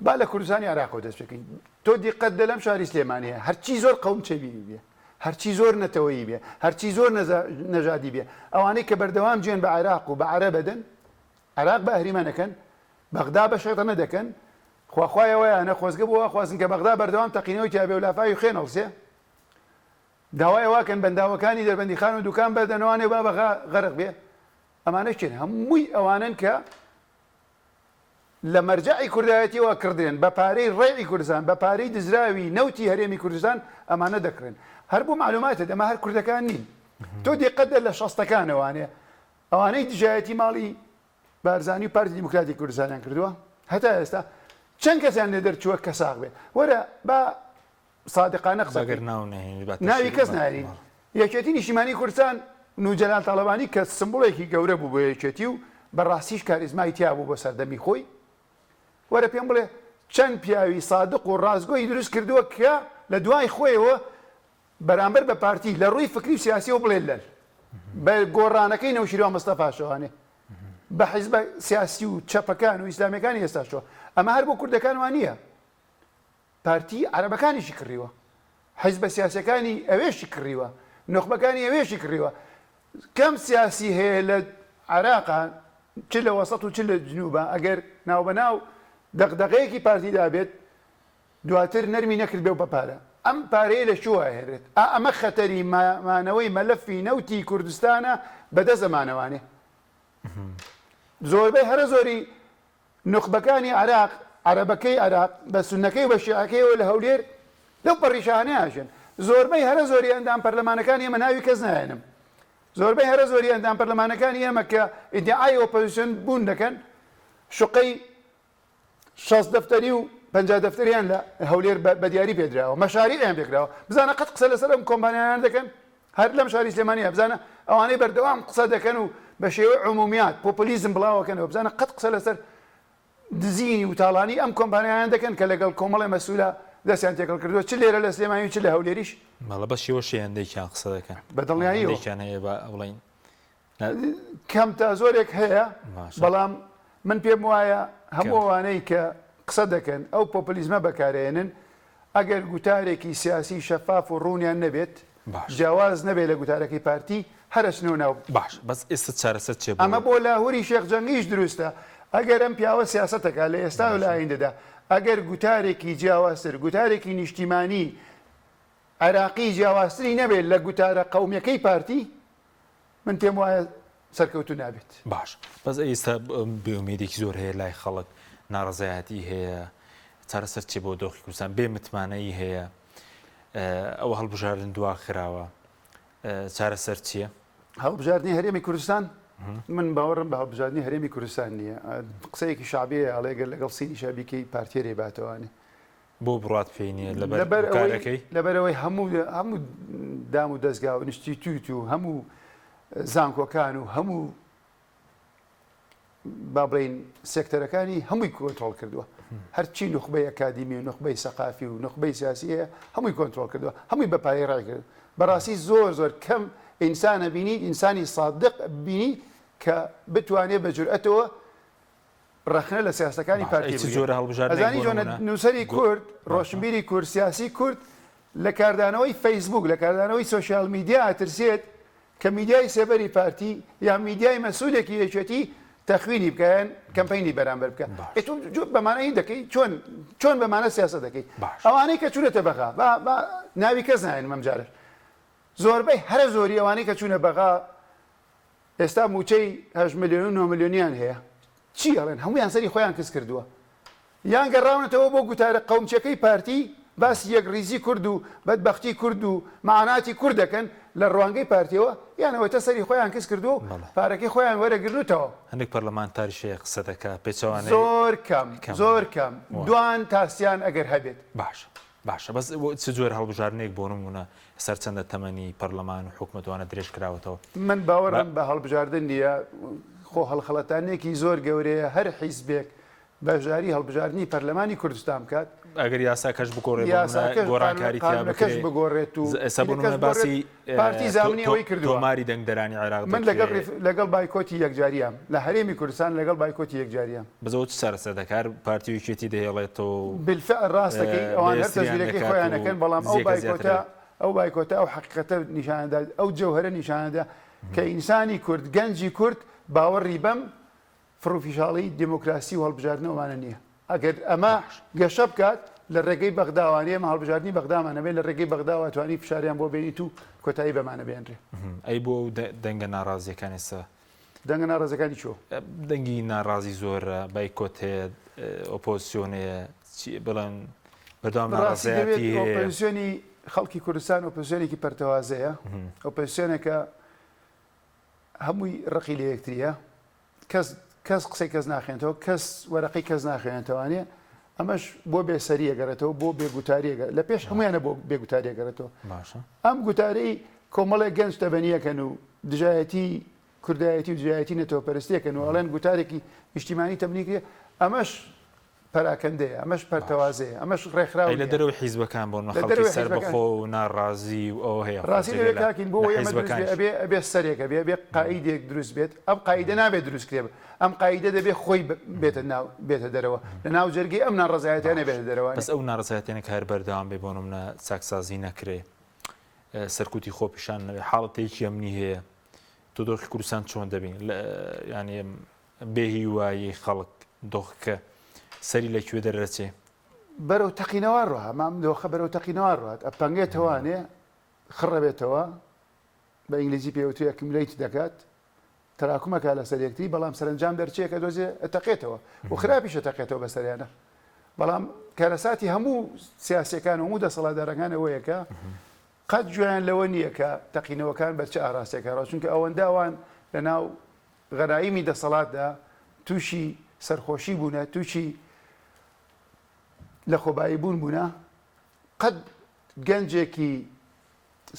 با لە کوردستانی عێراقەوە دەست پێ بکەین. تۆ دیقەت دە لەم شاری سلێمانیە هەرچی زۆر قەوم چەوی بێ، هەرچی زۆر نەتەوەیی بێ، هەرچی زۆر نەژادی بێ، ئەوانەی کە بەردەوام جوێن بە عێراق و بە عەرەب ئەدەن، عێراق بە ئەهریمەن ئەکەن، بەغدا بە شەیتەنە دەکەن، خوا خوایە وایانە، خۆزگە بۆ وا خوازن کە بەغدا بەردەوام تەقینەوەی تیا بێ و لافاوی خوێن هەڵسێ. داوای ئەوە کەن بەنداوەکانی دەربەندیخان و دوکان بەردەنەوانێ و با بەغا غەرق بێ، ئەمانە کێن؟ هەمووی ئەوانەن کە لە مەرجەعی کوردایەتیەوە کڕدرێن، بە پارەی ڕەیعی کوردستان، بە پارەی دزراوی نەوتی هەرێمی کوردستان ئەمانە دەکڕێن. هەر بۆ مەعلوماتت ئەمە هەر کوردەکان نین. تۆ دیقەت دە لە شەستەکانەوانێ. ئەوانەی دژایەتی ماڵی بارزانی و پارتی دیموکراتی کوردستانیان کردووە هەتا ئێستا چەند کەسیان لێ دەرچووە کە ساغ بێ وەرە با سادقانە قسە بەگەر ناو نەهێنی با ناوی تەشهیر کەس با نارین یەکێتی نیشتیمانی کوردستان نوجەلال تاڵەبانی کە سمبوڵێکی گەورە بوو بۆ یەکێتی و بەڕاستیش کاریزمای تیا بوو بۆ سەردەمی خۆی وەرە پێم بڵێ چەند پیاوی سادق و ڕاستگۆی دروست کردووە کە لە دوای خۆیەوە بەرامبەر بە پارتی لە ڕووی فکری و سیاسیەوە بڵێ لەل بە گۆڕانەکەی نەوشیروان مستەفاشەوانێ بە حیزبە سیاسی و چەپەکان و ئیسلامیەکانی ئێستاشەوە ئەمە هەر بۆ کوردەکان وانییە پارتی عەرەبەکانیشی کڕیوە حیزبە سیاسیەکانی ئەوێشی کڕیوە نوخبەکانی ئەوێشی کڕیوە کەم سیاسی هەیە لە عێراقا چ لە وەسەت و چ لە جنوبە ئەگەر ناوبەناو دەغدەغەیەکی پارتیدا بێت دواتر نەرمی نەکردبێ و بە پارە. ئەم پارەیە لە کوێوە ئەهێنرێت؟ ئا ئەمە خەتەری مانەوەی مەلەفی نەوتی کوردستانە بە دەست ئەمانەوانێ. زۆربەی هەرە زۆری نوخبەکانی عێراق، عەرەبەکەی عێراق بە سوننەکەی و بە شیعەکەیەوە لە هەولێر لەو پەڕی شاهانەیا ئەژێن. زۆربەی هەرە زۆری ئەندام پەرلەمانەکانی ئێمە ناوی کەس ناهێنم. زۆربەی هەرە زۆری ئەندام پەرلەمانەکانی ئێمە کە ئیدیعای ئۆپۆزیسیۆن بوون دەکەن، شوقەی 60 دەفتەری و 50 دەفتەریان لە هەولێر بە دیاری پێدراوە مەشاریعیان پێکراوە بزانە قەت قسە لەسەر ئەم کۆمپانیایان دەکەن هەر لەم شاری سلێمانیە بزانە ئەوانەی بەردەوام قسە دەکەن و بە شێوەی عمومیات پۆپۆلیزم بڵاوەکەنەوە بزانە قەت قسە لەسەر دزینی و تاڵانی ئەم کۆمپانیایان دەکەن کە لەگەڵ کۆمەڵی مەسوولە دەستیان تێکەڵ کردووە چ لێرە لە سلێمانی و چ لە هەولێریش بەڵێ بەس شێوەشی هەندێکیان قسە دەکەن بە دڵنیاییەوە هەندێکیان هەیە بە بڵین کەم تا زۆرێک هەیە بەڵام من پێم وایە هەموو ئەوانەی کە قسە دەکەن ئەو پۆپلیزمە بەکارێنن ئەگەر گوتارێکی سیاسی شەفاف و ڕوونیان نەبێت جیاواز نەبێت لە گوتارەکەی پارتی هەرەچنەوە ناو باش بەس ئێستا چارەسەر چێ ئەمە بۆ لاهوری شێخ جەنگیش دروستە ئەگەر ئەم پیاوە سیاسەتەکە لە ئێستا و لە ئایندەدا ئەگەر گوتارێکی جیاوازتر گوتارێکی نیشتیمانی عێراقی جیاوازتری نەبێت لە گوتارە قەومیەکەی پارتی من پێم وایە سەرکەوتوو نابێت. باش بەس ئێستا بێئومێدێکی زۆر هەیە لای خەڵک ناڕەزایەتی هەیە چارەسەر چی بۆ دۆخی کوردستان بێ متمانەیی هەیە ئەوە هەڵبژاردن دوا خراوە چارەسەر چییە؟ هەڵبژاردنی هەرێمی کوردستان من باوەڕم بە هەڵبژاردنی هەرێمی کوردستان نییە قسەیەکی شعبیە ئەڵێ گەر لەگەڵ سینی شابیکەی پارتیێ باتەوانێ بۆ بڕوات پێی نییە لەبەر هۆکارەکەی؟ لەبەرئەوەی هەموو هەموو دام و دەزگا و ئینستیتوت و هەموو زانکۆکان و هەموو با بڵێین سێکتەرەکانی هەمووی کۆنترۆڵ کردووە هەرچی نوخبەی ئەکادیمی و نوخبەی سەقافی و نوخبەی سیاسی هەیە هەمووی کۆنترۆڵ کردووە هەمووی بە پارەی ڕای کرد بەڕاستی زۆر زۆر کەم ئینسانە بینی ئینسانی سادق بینی کە بتوانێت بە جورئەتەوە ڕەخنە لە سیاسەتەکانی باشە پارتی ئەی چ بگرێت. جۆرە هەڵبژاردنێک ئەزانی بۆ چۆنە نموونە نووسەری گۆ کورد، باشە. ڕۆشنبیری کورد، سیاسی کورد لە کاردانەوەی فەیسبووک، لە کاردانەوەی سۆشیال میدیا ئەترسێت کە میدیای سێبەری پارتی یان میدیای مەسئولێکی یەکێتی تەخوینی بکا یان کەمپەینی بەرامبەر بکا. باش. ئێ تۆ جۆ بەمانە هین دەکەی؟ چۆن چۆن بەمانە سیاسەت دەکەی؟ باش. ئەوانەی کە چوونەتە بەغا با با ناوی کەس ناهێنم ئەمجارەش زۆربەی هەرە زۆری ئەوانەی کە چوونە بەغا ئێستا مووچەی هەشت ملیۆن و نۆ ملیۆنیان هەیە چی ئەڵێن هەموویان سەری خۆیان کز کردووە یان گەڕاونەتەوە بۆ گوتارە قەومچیەکەی پارتی باسی یەکڕیزی کورد و بەدبەختی کورد و مەعاناتی کورد دەکەن لە ڕوانگەی پارتیەوە یان ئەوەتا سەری خۆیان کز کردووە و بەڵێ. پارەکەی خۆیان وەرەگرن و تەواو. هەندێک پەرلەمانتاریش هەیە قسە دەکا پێچەوانەی زۆر کەم کەم زۆر کەم وا. دوان تا سیان ئەگەر هەبێت. باشە باشە بەس چ جۆرە هەڵبژاردنێک بۆ نموونە سەر چەندە تەمەنی پەرلەمان و حکومەت وانە درێژ کراوەتەوە؟ من باوەڕم بە هەڵبژاردن نییە، خۆ هەڵخەڵەتانێکی زۆر گەورەیە هەر حیزبێک بەشداری هەڵبژاردنی پەرلەمانی کوردستان بکات. ئەگەر یاساکەش بگۆڕێ بۆ نموونە یاساکەش گۆڕانکاری تیا قانوونەکەش بکرێ بگۆڕێت و ئێستا بۆ هینەکەش نموونە بگۆڕێت باسی پارتی زامنی ئەوەی کردووە. تۆماری دەنگدەرانی عێراق من لەگەڵ دەکرێ. لەگەڵ بایکۆتی یەکجاریام لە هەرێمی کوردستان لەگەڵ بایکۆتی یەکجاریام. بەس ئەوە چ چارەسەر دەکات؟ هەر پارتی و یەکێتی دەهێڵێتەوە و بالفعل ڕاست دەکەی ئەوان هەر بەهێزتریان تەزویرەکەی دەکات خۆیان و ئەکەن بەڵام ئەو دزیەکە زیاتر بایکۆتە ئەو بایکۆتە ئەو حەقیقەتە نیشانەدا ئەو جەوهەرە نیشانەدا کە ئینسانی کورد گەنجی کورد باوەڕی بەم فڕوفیشاڵی دێمۆکراسی و هەڵبژاردنەوەمانە نییە ئەگەر ئەمە گەشە بکات لە ڕێگەی بەغداوانە ئێمە هەڵبژاردنی بەغدامان هەبێت لە ڕێگەی بەغداوە توانی فشاریان بۆ بێنیت و کۆتایی بەمانە بێنرێ. ئەی بۆ ئەو دەنگە ناڕازیەکان ئێستا دەنگە ناڕازیەکانی چۆ؟ دەنگی ناڕازی زۆرە، بایکۆت هەیە، ئۆپۆزسیۆن هەیە، چی بڵێن بەردەوام ڕاستی دەوێت ناڕەزایەتی هەیە. ئۆپۆزسیۆنی خەڵکی کوردستان ئۆپۆزسیۆنێکی پەرتەوازەیە، ئۆپۆزسیۆنێکە. هەمووی ڕقی لە یەکتریە کەس کەس قسەی کەس ناخێنێتەوە کەس وەرەقەی کەس ناخوێنێتەوانێ ئەمەش بۆ بێسەریە گەڕێتەوە بۆ بێگوتاریە لە پێش هەمویانە بۆ بێگوتاریە گەڕێتەوە باشە ئەم گوتارەی کۆمەڵێک گەنج تەبەنیەکەن و دژایەتی کوردایەتی و دژایەتی نەتەوەپەرستیەکەن و ئەڵێن گوتارێکی نیشتیمانی تەبنی کرێ ئەمەش پەراکەندەیە، ئەمەش پەرتەوازەیە، ئەمەش ڕێکخراو ئەی لە نییە. دەرەوەی حیزبەکان بۆ نمونە لە خەڵکی دەرەوەی حیزبەکان سەربەخۆ و ناڕازی و ئەوە هەیە خۆ ڕاستی جگە لەوێ لە کاکین بۆ لە ئەوەی ئەمە دروست بێ حیزبەکانیش. ئەبێ ئەبێ سەرێک هەبێ ئەبێ قائیدێک دروست بێت ئەم قائیدە نابێت دروست کرێ ئەم قائیدە دەبێ خۆی بێتە ناو بێتە دەرەوە لە ناو جەرگەی ئەم ناڕەزایەتیانە باش بێتە دەرەوە بەس ئەو ناڕەزایەتیانە کە هەر بەردەوام بێ بۆ نمونە چاکسازی نەکرێ سەرکوتی خۆپیشان نەبێ حاڵەتێکی ئەمنی هەیە تۆ دۆخی کوردستان چۆن دەبینی لە یانی بێ هیوایی خەڵک دۆخەکە سەری لە کوێ دەرەچێ؟ بەرەو تەقینەوە ڕۆها مام دۆخە بەرەو تەقینەوە ڕات ئەپەنگێتەوانێ خڕەبێتەوە بە ئینگلیزی پێوترێ accumulate دەکات تەراکومەکە لەسەر یەکتری بەڵام سەرنجام دەرچێ کە دۆزێ ئەتەقێتەوە و خراپیشە تەقێتەوە بەسەریانە بەڵام کارەساتی هەموو سیاسەکان و هەموو دەسەڵاتدارەکان ئەوەیە کە قەت گوێیان لەوە نییە کە تەقینەوەکان بەر چ ئاراستێکە ڕۆ چونکە ئەوەندە ئەوان لەناو غەرایمی دەسەڵاتدا تووشی سەرخۆشی بوونە، تووشی لەخۆبایی بوون بوونە، قەت گەنجێکی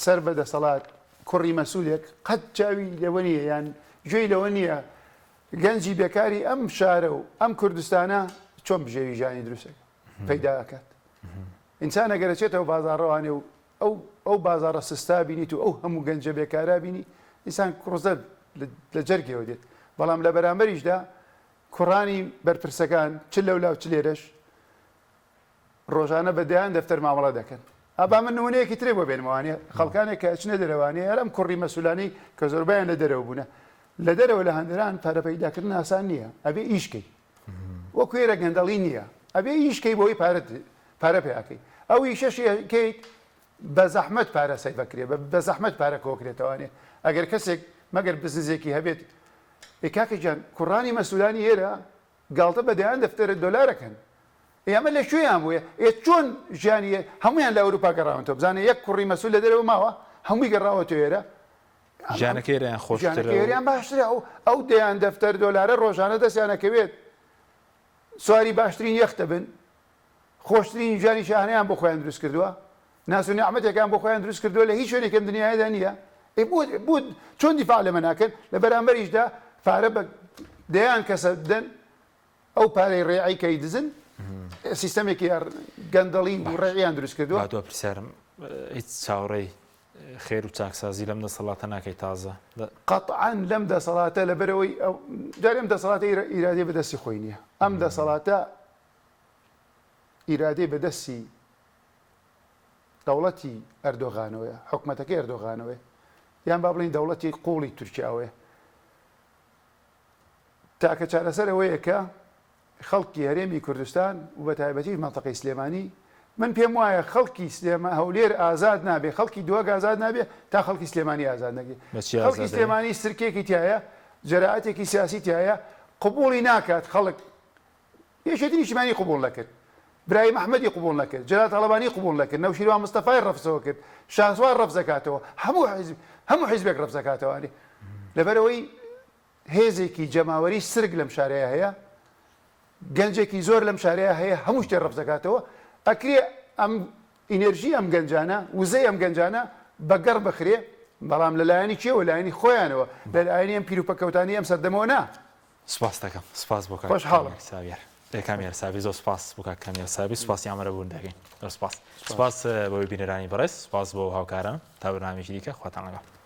سەر بە دەسەڵات کوڕی مەسولێک قەت چاوی لەوە نییە یان گوێی لەوە نییە گەنجی بێکاری ئەم شارە و ئەم کوردستانە چۆن بژێوی ژیانی دروستەکە پەیدا ئەکات. ئینسان ئەگەر ئەچێتەوە بازاڕەوانێ و ئەو ئەو بازاڕە سستا بینیت و ئەو هەموو گەنجە بێکارە بینی ئینسان کڕزە لە جەرگەوە دێت بەڵام لە بەرامبەریشدا کوڕانی بەرپرسەکان چ لەولا و چ لێرەش ڕۆژانە بە دەیان دەفتەر مامەڵە دەکەن ئابا من نمونەیەکی ترێ بۆ بێنمەوانێ خەڵکانێک کە ئەچنە دەرەوانێ هەر ئەم کوڕی مەسولانی کە زۆربیان لە دەرەوە بوونە لە دەرەوە لە هەندران پارە پەیداکردن ئاسان نییە ئەبێ ئیشکەی وەکو ئێرە گەندەڵی نییە ئەبێ ئیش کەی بۆی پارەت پارە پێیاکەی ئەو ئیشەش کەیت بە زەحمەت پارە سەیڤەکرێ بە زەحمەت پارە کۆکرێتەوانێ ئەگەر کەسێک مەگەر بزنزێکی هەبێت ئێ کاکە گیان کوڕانی مەسولانی ئێرە گاڵتە بە دەیان دەفتەرە دۆلارەکەن ئێ ئەمە لە کوێیان بووە ئێ چۆن ژیانی هەمویان لە ئەوروپا گەڕاونەتەوە بزانە یەک کوڕی مەسول لە دەرەوە ماوە هەمووی گەڕاوەتەوە ئێرە ژیانەکەی ئێرەیان خۆشترە ژیانەکەی ئێرەیان باشترە ئەو ئەو دەیان دەفتەر دۆلارە ڕۆژانە دەستیان ئەکەوێت سواری باشترین یەختە بن خۆشترین ژیانی شاهانەیان بۆ خۆیان دروست کردووە ناس و نیعمەتێکیان بۆ خۆیان دروست کردووە لە هیچ شوێنێکی ئەم دنیایەدا نییە ئەی بۆ بۆ چۆن دیفاع لەمە ناکەن لە بەرامبەریشدا پارە بە دەیان کەسە بدەن ئەو پارەی ڕێعی کە ئەیدزن سیستەمێکی گەندەڵی و ڕێعیان دروست کردووە. با دوا پرسیارم هیچ چاوەڕێی خێر و چاکسازی لەم دەسەڵاتە ناکەی تازە؟ قەتعەن لەم دەسەڵاتە لەبەرئەوەی جارێ ئەم دەسەڵاتە ئیرادەی بەدەستی خۆی نییە ئەم دەسەڵاتە ئیرادەی بەدەستی دەوڵەتی ئەردۆغانەوەیە حکومەتەکەی ئەردۆغانەوەیە یان با بڵێین دەوڵەتی قوڵی تورکیاوەیە تاکە چارەسەر ئەوەیە کە خەڵکی هەرێمی کوردستان و بە تایبەتیش مەنتەقەی سلێمانی، من پێم وایە خەڵکی سلێما هەولێر ئازاد نابێ، خەڵکی دهۆک ئازاد نابێ تا خەڵکی سلێمانی ئازاد نەکرێ. بە چی خەڵکی ئازاد دەبێ؟ سلێمانی سرکێکی تیایە، جەرائەتێکی سیاسی تیایە، قبوڵی ناکات خەڵک یەکێتی نیشتیمانی قبوڵ نەکرد، برایم ئەحمەدی قبوڵ نەکرد، جەلال تاڵەبانی قبوڵ نەکرد، نەوشیروان مستەفای ڕەفزەوە کرد، شاسوار ڕەفزەکاتەوە، هەموو حیزب هەموو حیزبێک ڕەفزەکاتەوە. لەبەرئەوەی هێزێکی جەماوەری سرک لەم شارەیا هەیە، گەنجێکی زۆر لەم شارەیا هەیە هەموو شتێ ڕەفزەکاتەوە، ئەکرێ ئەم ئینێرژی ئەم گەنجانە، وزەی ئەم گەنجانە بە گەڕ بخرێ، بەڵام لە لایەنی کێوە؟ لایەنی خۆیانەوە، لە لایەنی ئەم پیروپەککەوتانەی ئەم سەردەمەوە نا. سوپاست دەکەم. سوپاس بۆ کاک خۆشحاڵم. کامیار ساویەر. کامیار سابیر زۆر سوپاس بۆ کاک کامیار سابیر سوپاسی ئامادەبوون دەکەین. زۆر سوپاس. سوپاس بۆ بینەرانی بەڕێز، سوپاس بۆ هاوکاران. تا بەرنامەیەکی دیکە خواتان لەگەڵ.